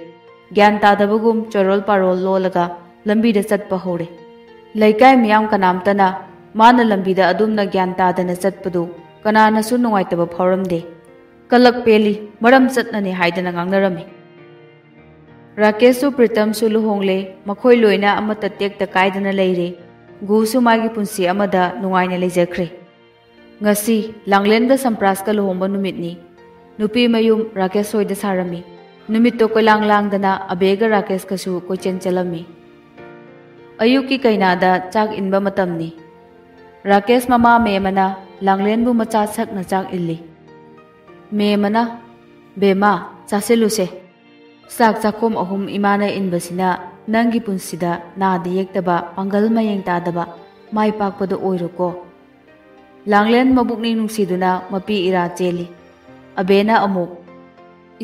ꯒ꯭ꯌꯥꯟ ꯇꯥꯗꯕꯒꯨꯝ ꯆꯣꯔꯣꯜ ꯄꯥꯔꯣꯜ ꯂꯣꯜꯂꯒ ꯂꯝꯕꯤꯗ ꯆꯠꯄ ꯍꯧꯔꯦ꯫ ꯂꯩꯀꯥꯏ ꯃꯤꯌꯥꯝ ꯀꯅꯥꯝꯇꯅ ꯃꯥꯅ ꯂꯝꯕꯤꯗ ꯑꯗꯨꯝꯅ ꯒ꯭ꯌꯥꯟ ꯇꯥꯗꯅ ꯆꯠꯄꯗꯨ ꯀꯅꯥꯅꯁꯨ ꯅꯨꯡꯉꯥꯏꯇꯕ ꯐꯥꯎꯔꯝꯗꯦ꯫ ꯀꯂꯛ ꯄꯦꯜꯂꯤ, ꯃꯔꯝ ꯆꯠꯅꯅꯤ ꯍꯥꯏꯗꯅ ꯉꯥꯡꯅꯔꯝꯃꯤ꯫ ꯔꯥꯀꯦꯁꯁꯨ ꯄ꯭ꯔꯤꯇꯝꯁꯨ ꯂꯨꯍꯣꯡꯂꯦ꯫ ꯃꯈꯣꯏ ꯂꯣꯏꯅ ꯑꯃꯠꯇ ꯇꯦꯛꯇ ꯀꯥꯏꯗꯅ ꯂꯩꯔꯦ꯫ ꯒꯨꯁꯨ ꯃꯥꯒꯤ ꯄꯨꯟꯁꯤ ꯑꯃꯗ ꯅꯨꯡꯉꯥꯏꯅ ꯂꯩꯖꯈ꯭ꯔꯦ꯫ ꯉꯁꯤ ꯂꯥꯡꯂꯦꯟꯒ ꯁꯝꯄ꯭ꯔꯥꯁꯀ ꯂꯨꯍꯣꯡꯕ ꯅꯨꯃꯤꯠꯅꯤ꯫ ꯅꯨꯄꯤ ꯃꯌꯨꯝ ꯔꯥꯀꯦꯁ ꯍꯣꯏꯗ ꯁꯥꯔꯝꯃꯤ꯫ ꯅꯨꯃꯤꯠꯇꯣ ꯀꯣꯏꯂꯥꯡ ꯂꯥꯡꯗꯅ ꯑꯕꯦꯒ ꯔꯥꯀꯦꯁꯀꯁꯨ ꯀꯣꯏꯆꯦꯟ ꯆꯠꯂꯝꯃꯤ꯫ ꯑꯌꯨꯛꯀꯤ ꯀꯩꯅꯥꯗ ꯆꯥꯛ ꯏꯟꯕ ꯃꯇꯝꯅꯤ꯫ ꯔꯥꯀꯦꯁ ꯃꯃꯥ ꯃꯦꯃꯅ ꯂꯥꯡꯂꯦꯟꯕꯨ ꯃꯆꯥ ꯁꯛꯅ ꯆꯥꯛ ꯏꯜꯂꯤ꯫ ꯃꯦꯃꯅ, "ꯕꯦꯃꯥ, ꯆꯥꯁꯤꯜꯂꯨꯁꯦ꯫ ꯆꯥꯛ ꯆꯥꯛꯈꯣꯝ ꯑꯍꯨꯝ ꯏꯃꯥꯅ ꯏꯟꯕꯁꯤꯅ ꯅꯪꯒꯤ ꯄꯨꯟꯁꯤꯗ ꯅꯥꯗ ꯌꯦꯛꯇꯕ, ꯄꯥꯡꯒꯜ ꯃꯌꯦꯡ ꯇꯥꯗꯕ, ꯃꯥꯏ ꯄꯥꯛꯄꯗ ꯑꯣꯏꯔꯣꯀꯣ꯫" ꯂꯥꯡꯂꯦꯟ ꯃꯕꯨꯛꯅꯤꯡ ꯅꯨꯡꯁꯤꯗꯨꯅ ꯃꯄꯤ ꯏꯔꯥ ꯆꯦꯜꯂꯤ꯫ ꯑꯕꯦꯅ ꯑꯃꯨꯛ,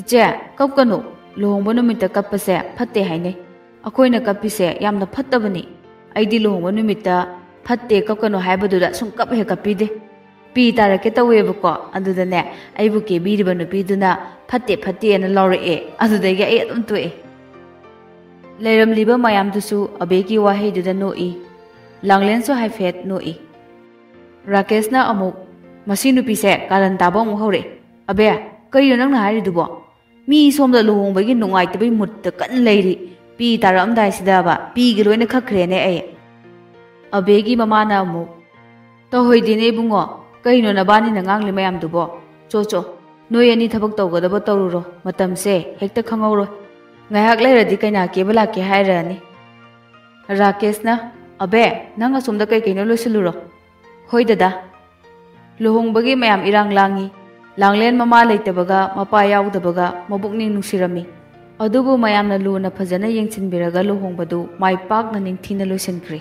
"ꯏꯆꯦ, ꯀꯞꯀꯅꯨ꯫ ꯂꯨꯍꯣꯡꯕ ꯅꯨꯃꯤꯠꯇ ꯀꯞꯄꯁꯦ ꯐꯠꯇꯦ ꯍꯥꯏꯅꯩ꯫ ꯑꯩꯈꯣꯏꯅ ꯀꯞꯄꯤꯁꯦ ꯌꯥꯝꯅ ꯐꯠꯇꯕꯅꯤ꯫ ꯑꯩꯗꯤ ꯂꯨꯍꯣꯡꯕ ꯅꯨꯃꯤꯠꯇ ꯐꯠꯇꯦ ꯀꯞꯀꯅꯨ ꯍꯥꯏꯕꯗꯨꯗ ꯁꯨꯝ ꯀꯞ ꯍꯦꯛ ꯀꯞꯄꯤꯗꯦ꯫ ꯄꯤ ꯇꯥꯔꯛꯀꯦ ꯇꯧꯋꯦꯕꯀꯣ꯫ ꯑꯗꯨꯗꯅꯦ, ꯑꯩꯕꯨ ꯀꯦꯕꯤꯔꯤꯕ ꯅꯨꯄꯤꯗꯨꯅ ꯐꯠꯇꯦ ꯐꯠꯇꯦꯅ ꯂꯥꯎꯔꯛꯑꯦ꯫ ꯑꯗꯨꯗꯒꯤ ꯑꯩ ꯑꯗꯨꯝ ꯇꯣꯛꯑꯦ꯫" ꯂꯩꯔꯝꯂꯤꯕ ꯃꯌꯥꯝꯗꯨꯁꯨ ꯑꯕꯦꯒꯤ ꯋꯥꯍꯩꯗꯨꯗ ꯅꯣꯛꯏ꯫ ꯂꯥꯡꯂꯦꯟꯁꯨ ꯍꯥꯏꯐꯦꯠ ꯅꯣꯛꯏ꯫ ꯔꯥꯀꯦꯁꯅ ꯑꯃꯨꯛ, "ꯃꯁꯤ ꯅꯨꯄꯤꯁꯦ ꯀꯥꯔꯟ ꯇꯥꯕ ꯑꯃꯨꯛ ꯍꯧꯔꯛꯑꯦ꯫ ꯑꯕꯦ, ꯀꯩꯅꯣ ꯅꯪꯅ ꯍꯥꯏꯔꯤꯗꯨꯕꯣ? ꯃꯤ ꯁꯣꯝꯗ ꯂꯨꯍꯣꯡꯕꯒꯤ ꯅꯨꯡꯉꯥꯏꯇꯕꯒꯤ ꯃꯨꯠꯇ ꯀꯟꯅ ꯂꯩꯔꯤ꯫ ꯄꯤ ꯇꯥꯔꯛꯑꯝꯗꯥꯏꯁꯤꯗꯕ ꯄꯤꯒ ꯂꯣꯏꯅ ꯈꯛꯈ꯭ꯔꯦꯅꯦ ꯑꯩ꯫" ꯑꯕꯦꯒꯤ ꯃꯃꯥꯅ ꯑꯃꯨꯛ, "ꯇꯧꯍꯩꯗꯦꯅꯦ ꯏꯕꯨꯡꯉꯣ, ꯀꯩꯅꯣ ꯅꯕꯥꯅꯤꯅ ꯉꯥꯡꯂꯤ ꯃꯌꯥꯝꯗꯨꯕꯣ? ꯆꯣ ꯆꯣ, ꯅꯣꯏ ꯑꯅꯤ ꯊꯕꯛ ꯇꯧꯒꯗꯕ ꯇꯧꯔꯨꯔꯣ, ꯃꯇꯝꯁꯦ ꯍꯦꯛꯇ ꯈꯪꯍꯧꯔꯣꯏ꯫ ꯉꯥꯏꯍꯥꯛ ꯂꯩꯔꯗꯤ ꯀꯩꯅꯥ ꯀꯦꯕ ꯂꯥꯛꯀꯦ ꯍꯥꯏꯔꯛꯑꯅꯤ꯫" ꯔꯥꯀꯦꯁꯅ, "ꯑꯕꯦ, ꯅꯪ ꯑꯁꯣꯝꯗ ꯀꯩ ꯀꯩꯅꯣ ꯂꯣꯏꯁꯤꯜꯂꯨꯔꯣ꯫" "ꯍꯣꯏ ꯗꯗꯥ꯫" ꯂꯨꯍꯣꯡꯕꯒꯤ ꯃꯌꯥꯝ ꯏꯔꯥꯡ ꯂꯥꯡꯉꯤ꯫ ꯂꯥꯡꯂꯦꯟ ꯃꯃꯥ ꯂꯩꯇꯕꯒ ꯃꯄꯥ ꯌꯥꯎꯗꯕꯒ ꯃꯕꯨꯛꯅꯤꯡ ꯅꯨꯡꯁꯤꯔꯝꯃꯤ꯫ ꯑꯗꯨꯕꯨ ꯃꯌꯥꯝꯅ ꯂꯨꯅ ꯐꯖꯅ ꯌꯦꯡꯁꯤꯟꯕꯤꯔꯒ ꯂꯨꯍꯣꯡꯕꯗꯨ ꯃꯥꯏ ꯄꯥꯛꯅ ꯅꯤꯡꯊꯤꯅ ꯂꯣꯏꯁꯤꯟꯈ꯭ꯔꯦ꯫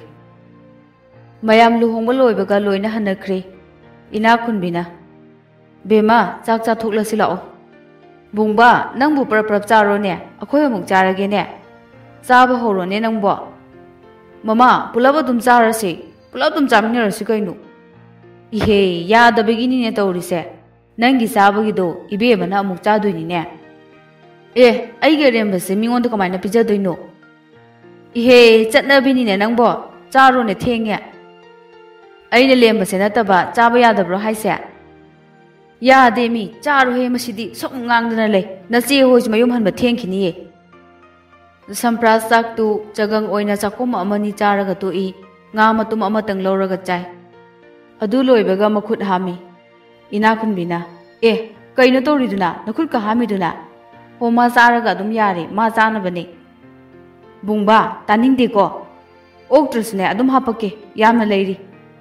ꯃꯌꯥꯝ ꯂꯨꯍꯣꯡꯕ ꯂꯣꯏꯕꯒ ꯂꯣꯏꯅ ꯍꯟꯅꯈ꯭ꯔꯦ꯫ ꯏꯅꯥꯛ ꯈꯨꯟꯕꯤꯅ, "ꯕꯦꯝꯃ, ꯆꯥꯛ ꯆꯥꯊꯣꯛꯂꯁꯤ ꯂꯥꯛꯑꯣ꯫" "ꯕꯨꯡꯕꯥ, ꯅꯪꯕꯨ ꯄ꯭ꯔꯞ ꯄ꯭ꯔꯞ ꯆꯥꯔꯣꯅꯦ, ꯑꯩꯈꯣꯏ ꯑꯃꯨꯛ ꯆꯥꯔꯒꯦꯅꯦ꯫ ꯆꯥꯕ ꯍꯧꯔꯣꯅꯦ ꯅꯪꯕꯣ꯫" "ꯃꯃꯥ, ꯄꯨꯂꯞ ꯑꯗꯨꯝ ꯆꯥꯔꯁꯤ, ꯄꯨꯂꯞ ꯑꯗꯨꯝ ꯆꯥꯃꯤꯟꯅꯔꯁꯤ ꯀꯩꯅꯣ꯫" "ꯏꯍꯦ, ꯌꯥꯗꯕꯒꯤꯅꯤꯅꯦ ꯇꯧꯔꯤꯁꯦ꯫ ꯅꯪꯒꯤ ꯆꯥꯕꯒꯤꯗꯣ ꯏꯕꯦꯝꯃꯅ ꯑꯃꯨꯛ ꯆꯥꯗꯣꯏꯅꯤꯅꯦ꯫" "ꯑꯦ, ꯑꯩꯒꯤ ꯑꯔꯦꯝꯕꯁꯦ ꯃꯤꯉꯣꯟꯗ ꯀꯃꯥꯏꯅ ꯄꯤꯖꯗꯣꯏꯅꯣ?" "ꯏꯍꯦ, ꯆꯠꯅꯕꯤꯅꯤꯅꯦ ꯅꯪꯕꯣ꯫ ꯆꯥꯔꯣꯅꯦ, ꯊꯦꯡꯉꯦ꯫" "ꯑꯩꯅ ꯂꯦꯝꯕꯁꯦ ꯅꯠꯇꯕ ꯆꯥꯕ ꯌꯥꯗꯕ꯭ꯔꯣ ꯍꯥꯏꯁꯦ?" "ꯌꯥꯗꯦ ꯃꯤ, ꯆꯥꯔꯣꯍꯦ ꯃꯁꯤꯗꯤ, ꯁꯨꯝ ꯉꯥꯡꯗꯅ ꯂꯩ꯫ ꯅꯆꯦ ꯍꯣꯏꯁꯨ ꯃꯌꯨꯝ ꯍꯟꯕ ꯊꯦꯡꯈꯤꯅꯤꯌꯦ꯫" ꯁꯝꯄ꯭ꯔꯥꯁ ꯆꯥꯛꯇꯨ ꯆꯒꯪ ꯑꯣꯏꯅ ꯆꯥꯛꯈꯨꯝ ꯑꯃꯅꯤ ꯆꯥꯔꯒ ꯇꯣꯛꯏ꯫ ꯉꯥ ꯃꯇꯨꯝ ꯑꯃꯇꯪ ꯂꯧꯔꯒ ꯆꯥꯏ꯫ ꯑꯗꯨ ꯂꯣꯏꯕꯒ ꯃꯈꯨꯠ ꯍꯥꯝꯃꯤ꯫ ꯏꯅꯥꯛ ꯈꯨꯟꯕꯤꯅ, "ꯑꯦ, ꯀꯩꯅꯣ ꯇꯧꯔꯤꯗꯨꯅ? ꯅꯈꯨꯠꯀ ꯍꯥꯝꯃꯤꯗꯨꯅ?" "ꯍꯣ, ꯃꯥ ꯆꯥꯔꯒ ꯑꯗꯨꯝ ꯌꯥꯔꯦ, ꯃꯥ ꯆꯥꯅꯕꯅꯦ꯫" "ꯕꯨꯡꯕꯥ, ꯇꯥꯅꯤꯡꯗꯦꯀꯣ꯫ ꯑꯣꯛꯇ꯭ꯔꯁꯨꯅꯦ, ꯑꯗꯨꯝ ꯍꯥꯄꯛꯀꯦ, ꯌꯥꯝꯅ ꯂꯩꯔꯤ꯫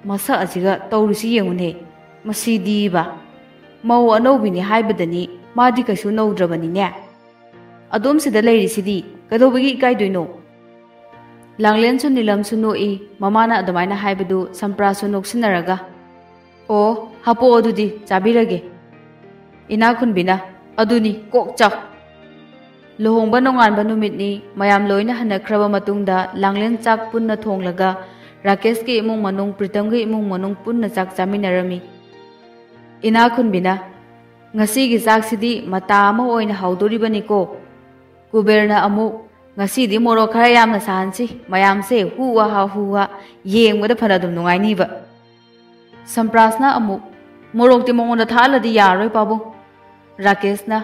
ꯃꯁꯛ ꯑꯁꯤꯒ ꯇꯧꯔꯤꯁꯤ ꯌꯦꯡꯉꯨꯅꯦ꯫ ꯃꯁꯤꯗꯤꯕ꯫ ꯃꯧ ꯑꯅꯧꯕꯤꯅꯤ ꯍꯥꯏꯕꯗꯅꯤ, ꯃꯥꯗꯤ ꯀꯩꯁꯨ ꯅꯧꯗ꯭ꯔꯕꯅꯤꯅꯦ꯫ ꯑꯗꯣꯝ ꯁꯤꯗ ꯂꯩꯔꯤꯁꯤꯗꯤ ꯀꯩꯗꯧꯕꯒꯤ ꯏꯀꯥꯏꯗꯣꯏꯅꯣ?" ꯂꯥꯡꯂꯦꯟꯁꯨ ꯅꯤꯂꯝꯁꯨ ꯅꯣꯛꯏ꯫ ꯃꯃꯥꯅ ꯑꯗꯨꯃꯥꯏꯅ ꯍꯥꯏꯕꯗꯨ ꯁꯝꯄ꯭ꯔꯥꯁꯨ ꯅꯣꯛꯁꯤꯟꯅꯔꯒ, "ꯑꯣ, ꯍꯥꯄꯛꯑꯣ ꯑꯗꯨꯗꯤ, ꯆꯥꯕꯤꯔꯒꯦ꯫" ꯏꯅꯥꯛ ꯈꯨꯟꯕꯤꯅ, "ꯑꯗꯨꯅꯤ, ꯀꯣꯛ ꯆꯥꯎ꯫" ꯂꯨꯍꯣꯡꯕ ꯅꯣꯡꯉꯥꯟꯕ ꯅꯨꯃꯤꯠꯅꯤ꯫ ꯃꯌꯥꯝ ꯂꯣꯏꯅ ꯍꯟꯅꯈ꯭ꯔꯕ ꯃꯇꯨꯡꯗ ꯂꯥꯡꯂꯦꯟ ꯆꯥꯛ ꯄꯨꯟꯅ ꯊꯣꯡꯂꯒ ꯔꯥꯀꯦꯁꯀꯤ ꯏꯃꯨꯡ ꯃꯅꯨꯡ, ꯄ꯭ꯔꯤꯇꯝꯒꯤ ꯏꯃꯨꯡ ꯃꯅꯨꯡ ꯄꯨꯟꯅ ꯆꯥꯛ ꯆꯥꯃꯤꯟꯅꯔꯝꯃꯤ꯫ ꯏꯅꯥꯛ ꯈꯨꯟꯕꯤꯅ, "ꯉꯁꯤꯒꯤ ꯆꯥꯛꯁꯤꯗꯤ ꯃꯇꯥ ꯑꯃ ꯑꯣꯏꯅ ꯍꯥꯎꯗꯣꯔꯤꯕꯅꯤꯀꯣ꯫" ꯀꯨꯕꯦꯔꯅ ꯑꯃꯨꯛ, "ꯉꯁꯤꯗꯤ ꯃꯣꯔꯣꯛ ꯈꯔ ꯌꯥꯝꯅ ꯁꯥꯍꯟꯁꯤ, ꯃꯌꯥꯝꯁꯦ ꯍꯨ ꯍꯥ ꯍꯨ ꯍꯥ ꯌꯦꯡꯕꯗ ꯐꯅ ꯑꯗꯨꯝ ꯅꯨꯡꯉꯥꯏꯅꯤꯕ꯫" ꯁꯝꯄ꯭ꯔꯥꯁꯅ ꯑꯃꯨꯛ, "ꯃꯣꯔꯣꯛꯇꯤ ꯃꯉꯣꯟꯗ ꯊꯥꯛꯍꯜꯂꯗꯤ ꯌꯥꯔꯔꯣꯏ ꯄꯥꯕꯨꯡ꯫" ꯔꯥꯀꯦꯁꯅ,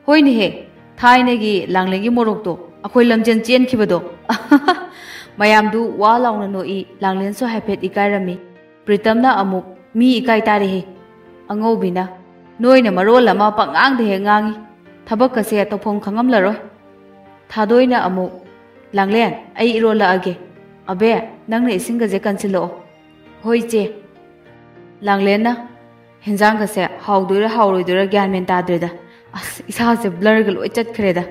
"ꯍꯣꯏꯅꯦꯍꯦ, ꯊꯥꯏꯅꯒꯤ ꯂꯥꯡꯂꯦꯟꯒꯤ ꯃꯣꯔꯣꯛꯇꯣ, ꯑꯩꯈꯣꯏ ꯂꯝꯖꯦꯟ ꯆꯦꯟꯈꯤꯕꯗꯣ꯫" ꯃꯌꯥꯝꯗꯨ ꯋꯥ ꯂꯥꯎꯅ ꯅꯣꯛꯏ꯫ ꯂꯥꯡꯂꯦꯟꯁꯨ ꯍꯥꯏꯐꯦꯠ ꯏꯀꯥꯏꯔꯝꯃꯤ꯫ ꯄ꯭ꯔꯤꯇꯝꯅ ꯑꯃꯨꯛ, "ꯃꯤ ꯏꯀꯥꯏ ꯇꯥꯔꯦꯍꯦ꯫" ꯑꯉꯧꯕꯤꯅ, "ꯅꯣꯏꯅ ꯃꯔꯣꯜ ꯑꯃ ꯄꯉꯥꯡꯗ ꯍꯦꯛ ꯉꯥꯡꯉꯤ, ꯊꯕꯛꯀꯁꯦ ꯇꯧꯐꯝ ꯈꯪꯉꯝꯂꯔꯣꯏ꯫" ꯊꯥꯗꯣꯏꯅ ꯑꯃꯨꯛ, "ꯂꯥꯡꯂꯦꯟ, ꯑꯩ ꯏꯔꯣꯜꯂꯛꯑꯒꯦ꯫ ꯑꯕꯦ, ꯅꯪꯅ ꯏꯁꯤꯡꯒꯁꯦ ꯀꯟꯁꯤꯜꯂꯛꯑꯣ꯫" "ꯍꯣꯏ ꯏꯆꯦ꯫" ꯂꯥꯡꯂꯦꯟꯅ, "ꯍꯦꯟꯖꯥꯡꯒꯁꯦ ꯍꯥꯎꯗꯣꯏꯔꯥ ꯍꯥꯎꯔꯣꯏꯗꯣꯏꯔꯥ ꯒ꯭ꯌꯥꯟ ꯃꯦꯟ ꯇꯥꯗ꯭ꯔꯦꯗ꯫ ꯑꯁ, ꯏꯁꯥꯁꯦ ꯕ꯭ꯂꯔꯒ ꯂꯣꯏ ꯆꯠꯈ꯭ꯔꯦꯗ꯫"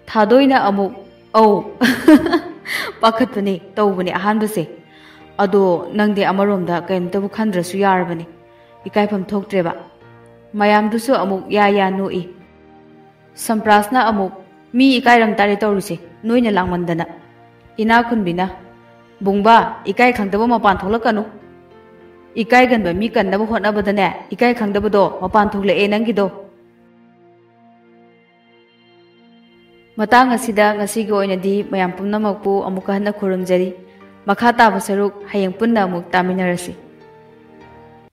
ꯊꯥꯗꯣꯏꯅ ꯑꯃꯨꯛ, "ꯑꯧ, ꯄꯥꯈꯠꯄꯅꯦ, ꯇꯧꯕꯅꯦ ꯑꯍꯥꯟꯕꯁꯦ꯫ ꯑꯗꯣ ꯅꯪꯗꯤ ꯑꯃꯔꯣꯝꯗ ꯀꯩꯝꯇꯕꯨ ꯈꯟꯗ꯭ꯔꯁꯨ ꯌꯥꯔꯕꯅꯦ꯫" ꯏꯀꯥꯏꯐꯝ ꯊꯣꯛꯇ꯭ꯔꯦꯕ꯫ ꯃꯌꯥꯝꯗꯨꯁꯨ ꯑꯃꯨꯛ ꯌꯥ ꯌꯥ ꯅꯣꯛꯏ꯫ ꯁꯝꯄ꯭ꯔꯥꯁꯅ ꯑꯃꯨꯛ, "ꯃꯤ ꯏꯀꯥꯏꯔꯝ ꯇꯥꯔꯦ ꯇꯧꯔꯤꯁꯦ, ꯅꯣꯏꯅ ꯂꯥꯡꯃꯟꯗꯅ꯫" ꯏꯅꯥꯛꯈꯨꯟꯕꯤꯅ, "ꯕꯨꯡꯕꯥ, ꯏꯀꯥꯏ ꯈꯪꯗꯕ ꯃꯄꯥꯟ ꯊꯣꯛꯂꯛꯀꯅꯨ꯫ ꯏꯀꯥꯏꯒꯟꯕ ꯃꯤ ꯀꯟꯅꯕ ꯍꯣꯠꯅꯕꯗꯅꯦ, ꯏꯀꯥꯏ ꯈꯪꯗꯕꯗꯣ ꯃꯄꯥꯟ ꯊꯣꯛꯂꯛꯑꯦ ꯅꯪꯒꯤꯗꯣ꯫" ꯃꯇꯥꯡ ꯑꯁꯤꯗ ꯉꯁꯤꯒꯤ ꯑꯣꯏꯅꯗꯤ ꯃꯌꯥꯝ ꯄꯨꯝꯅꯃꯛꯄꯨ ꯑꯃꯨꯛꯀ ꯍꯟꯅ ꯈꯨꯔꯨꯝꯖꯔꯤ꯫ ꯃꯈꯥ ꯇꯥꯕ ꯁꯔꯨꯛ ꯍꯌꯦꯡ ꯄꯨꯟꯅ ꯑꯃꯨꯛ ꯇꯥꯃꯤꯟꯅꯔꯁꯤ꯫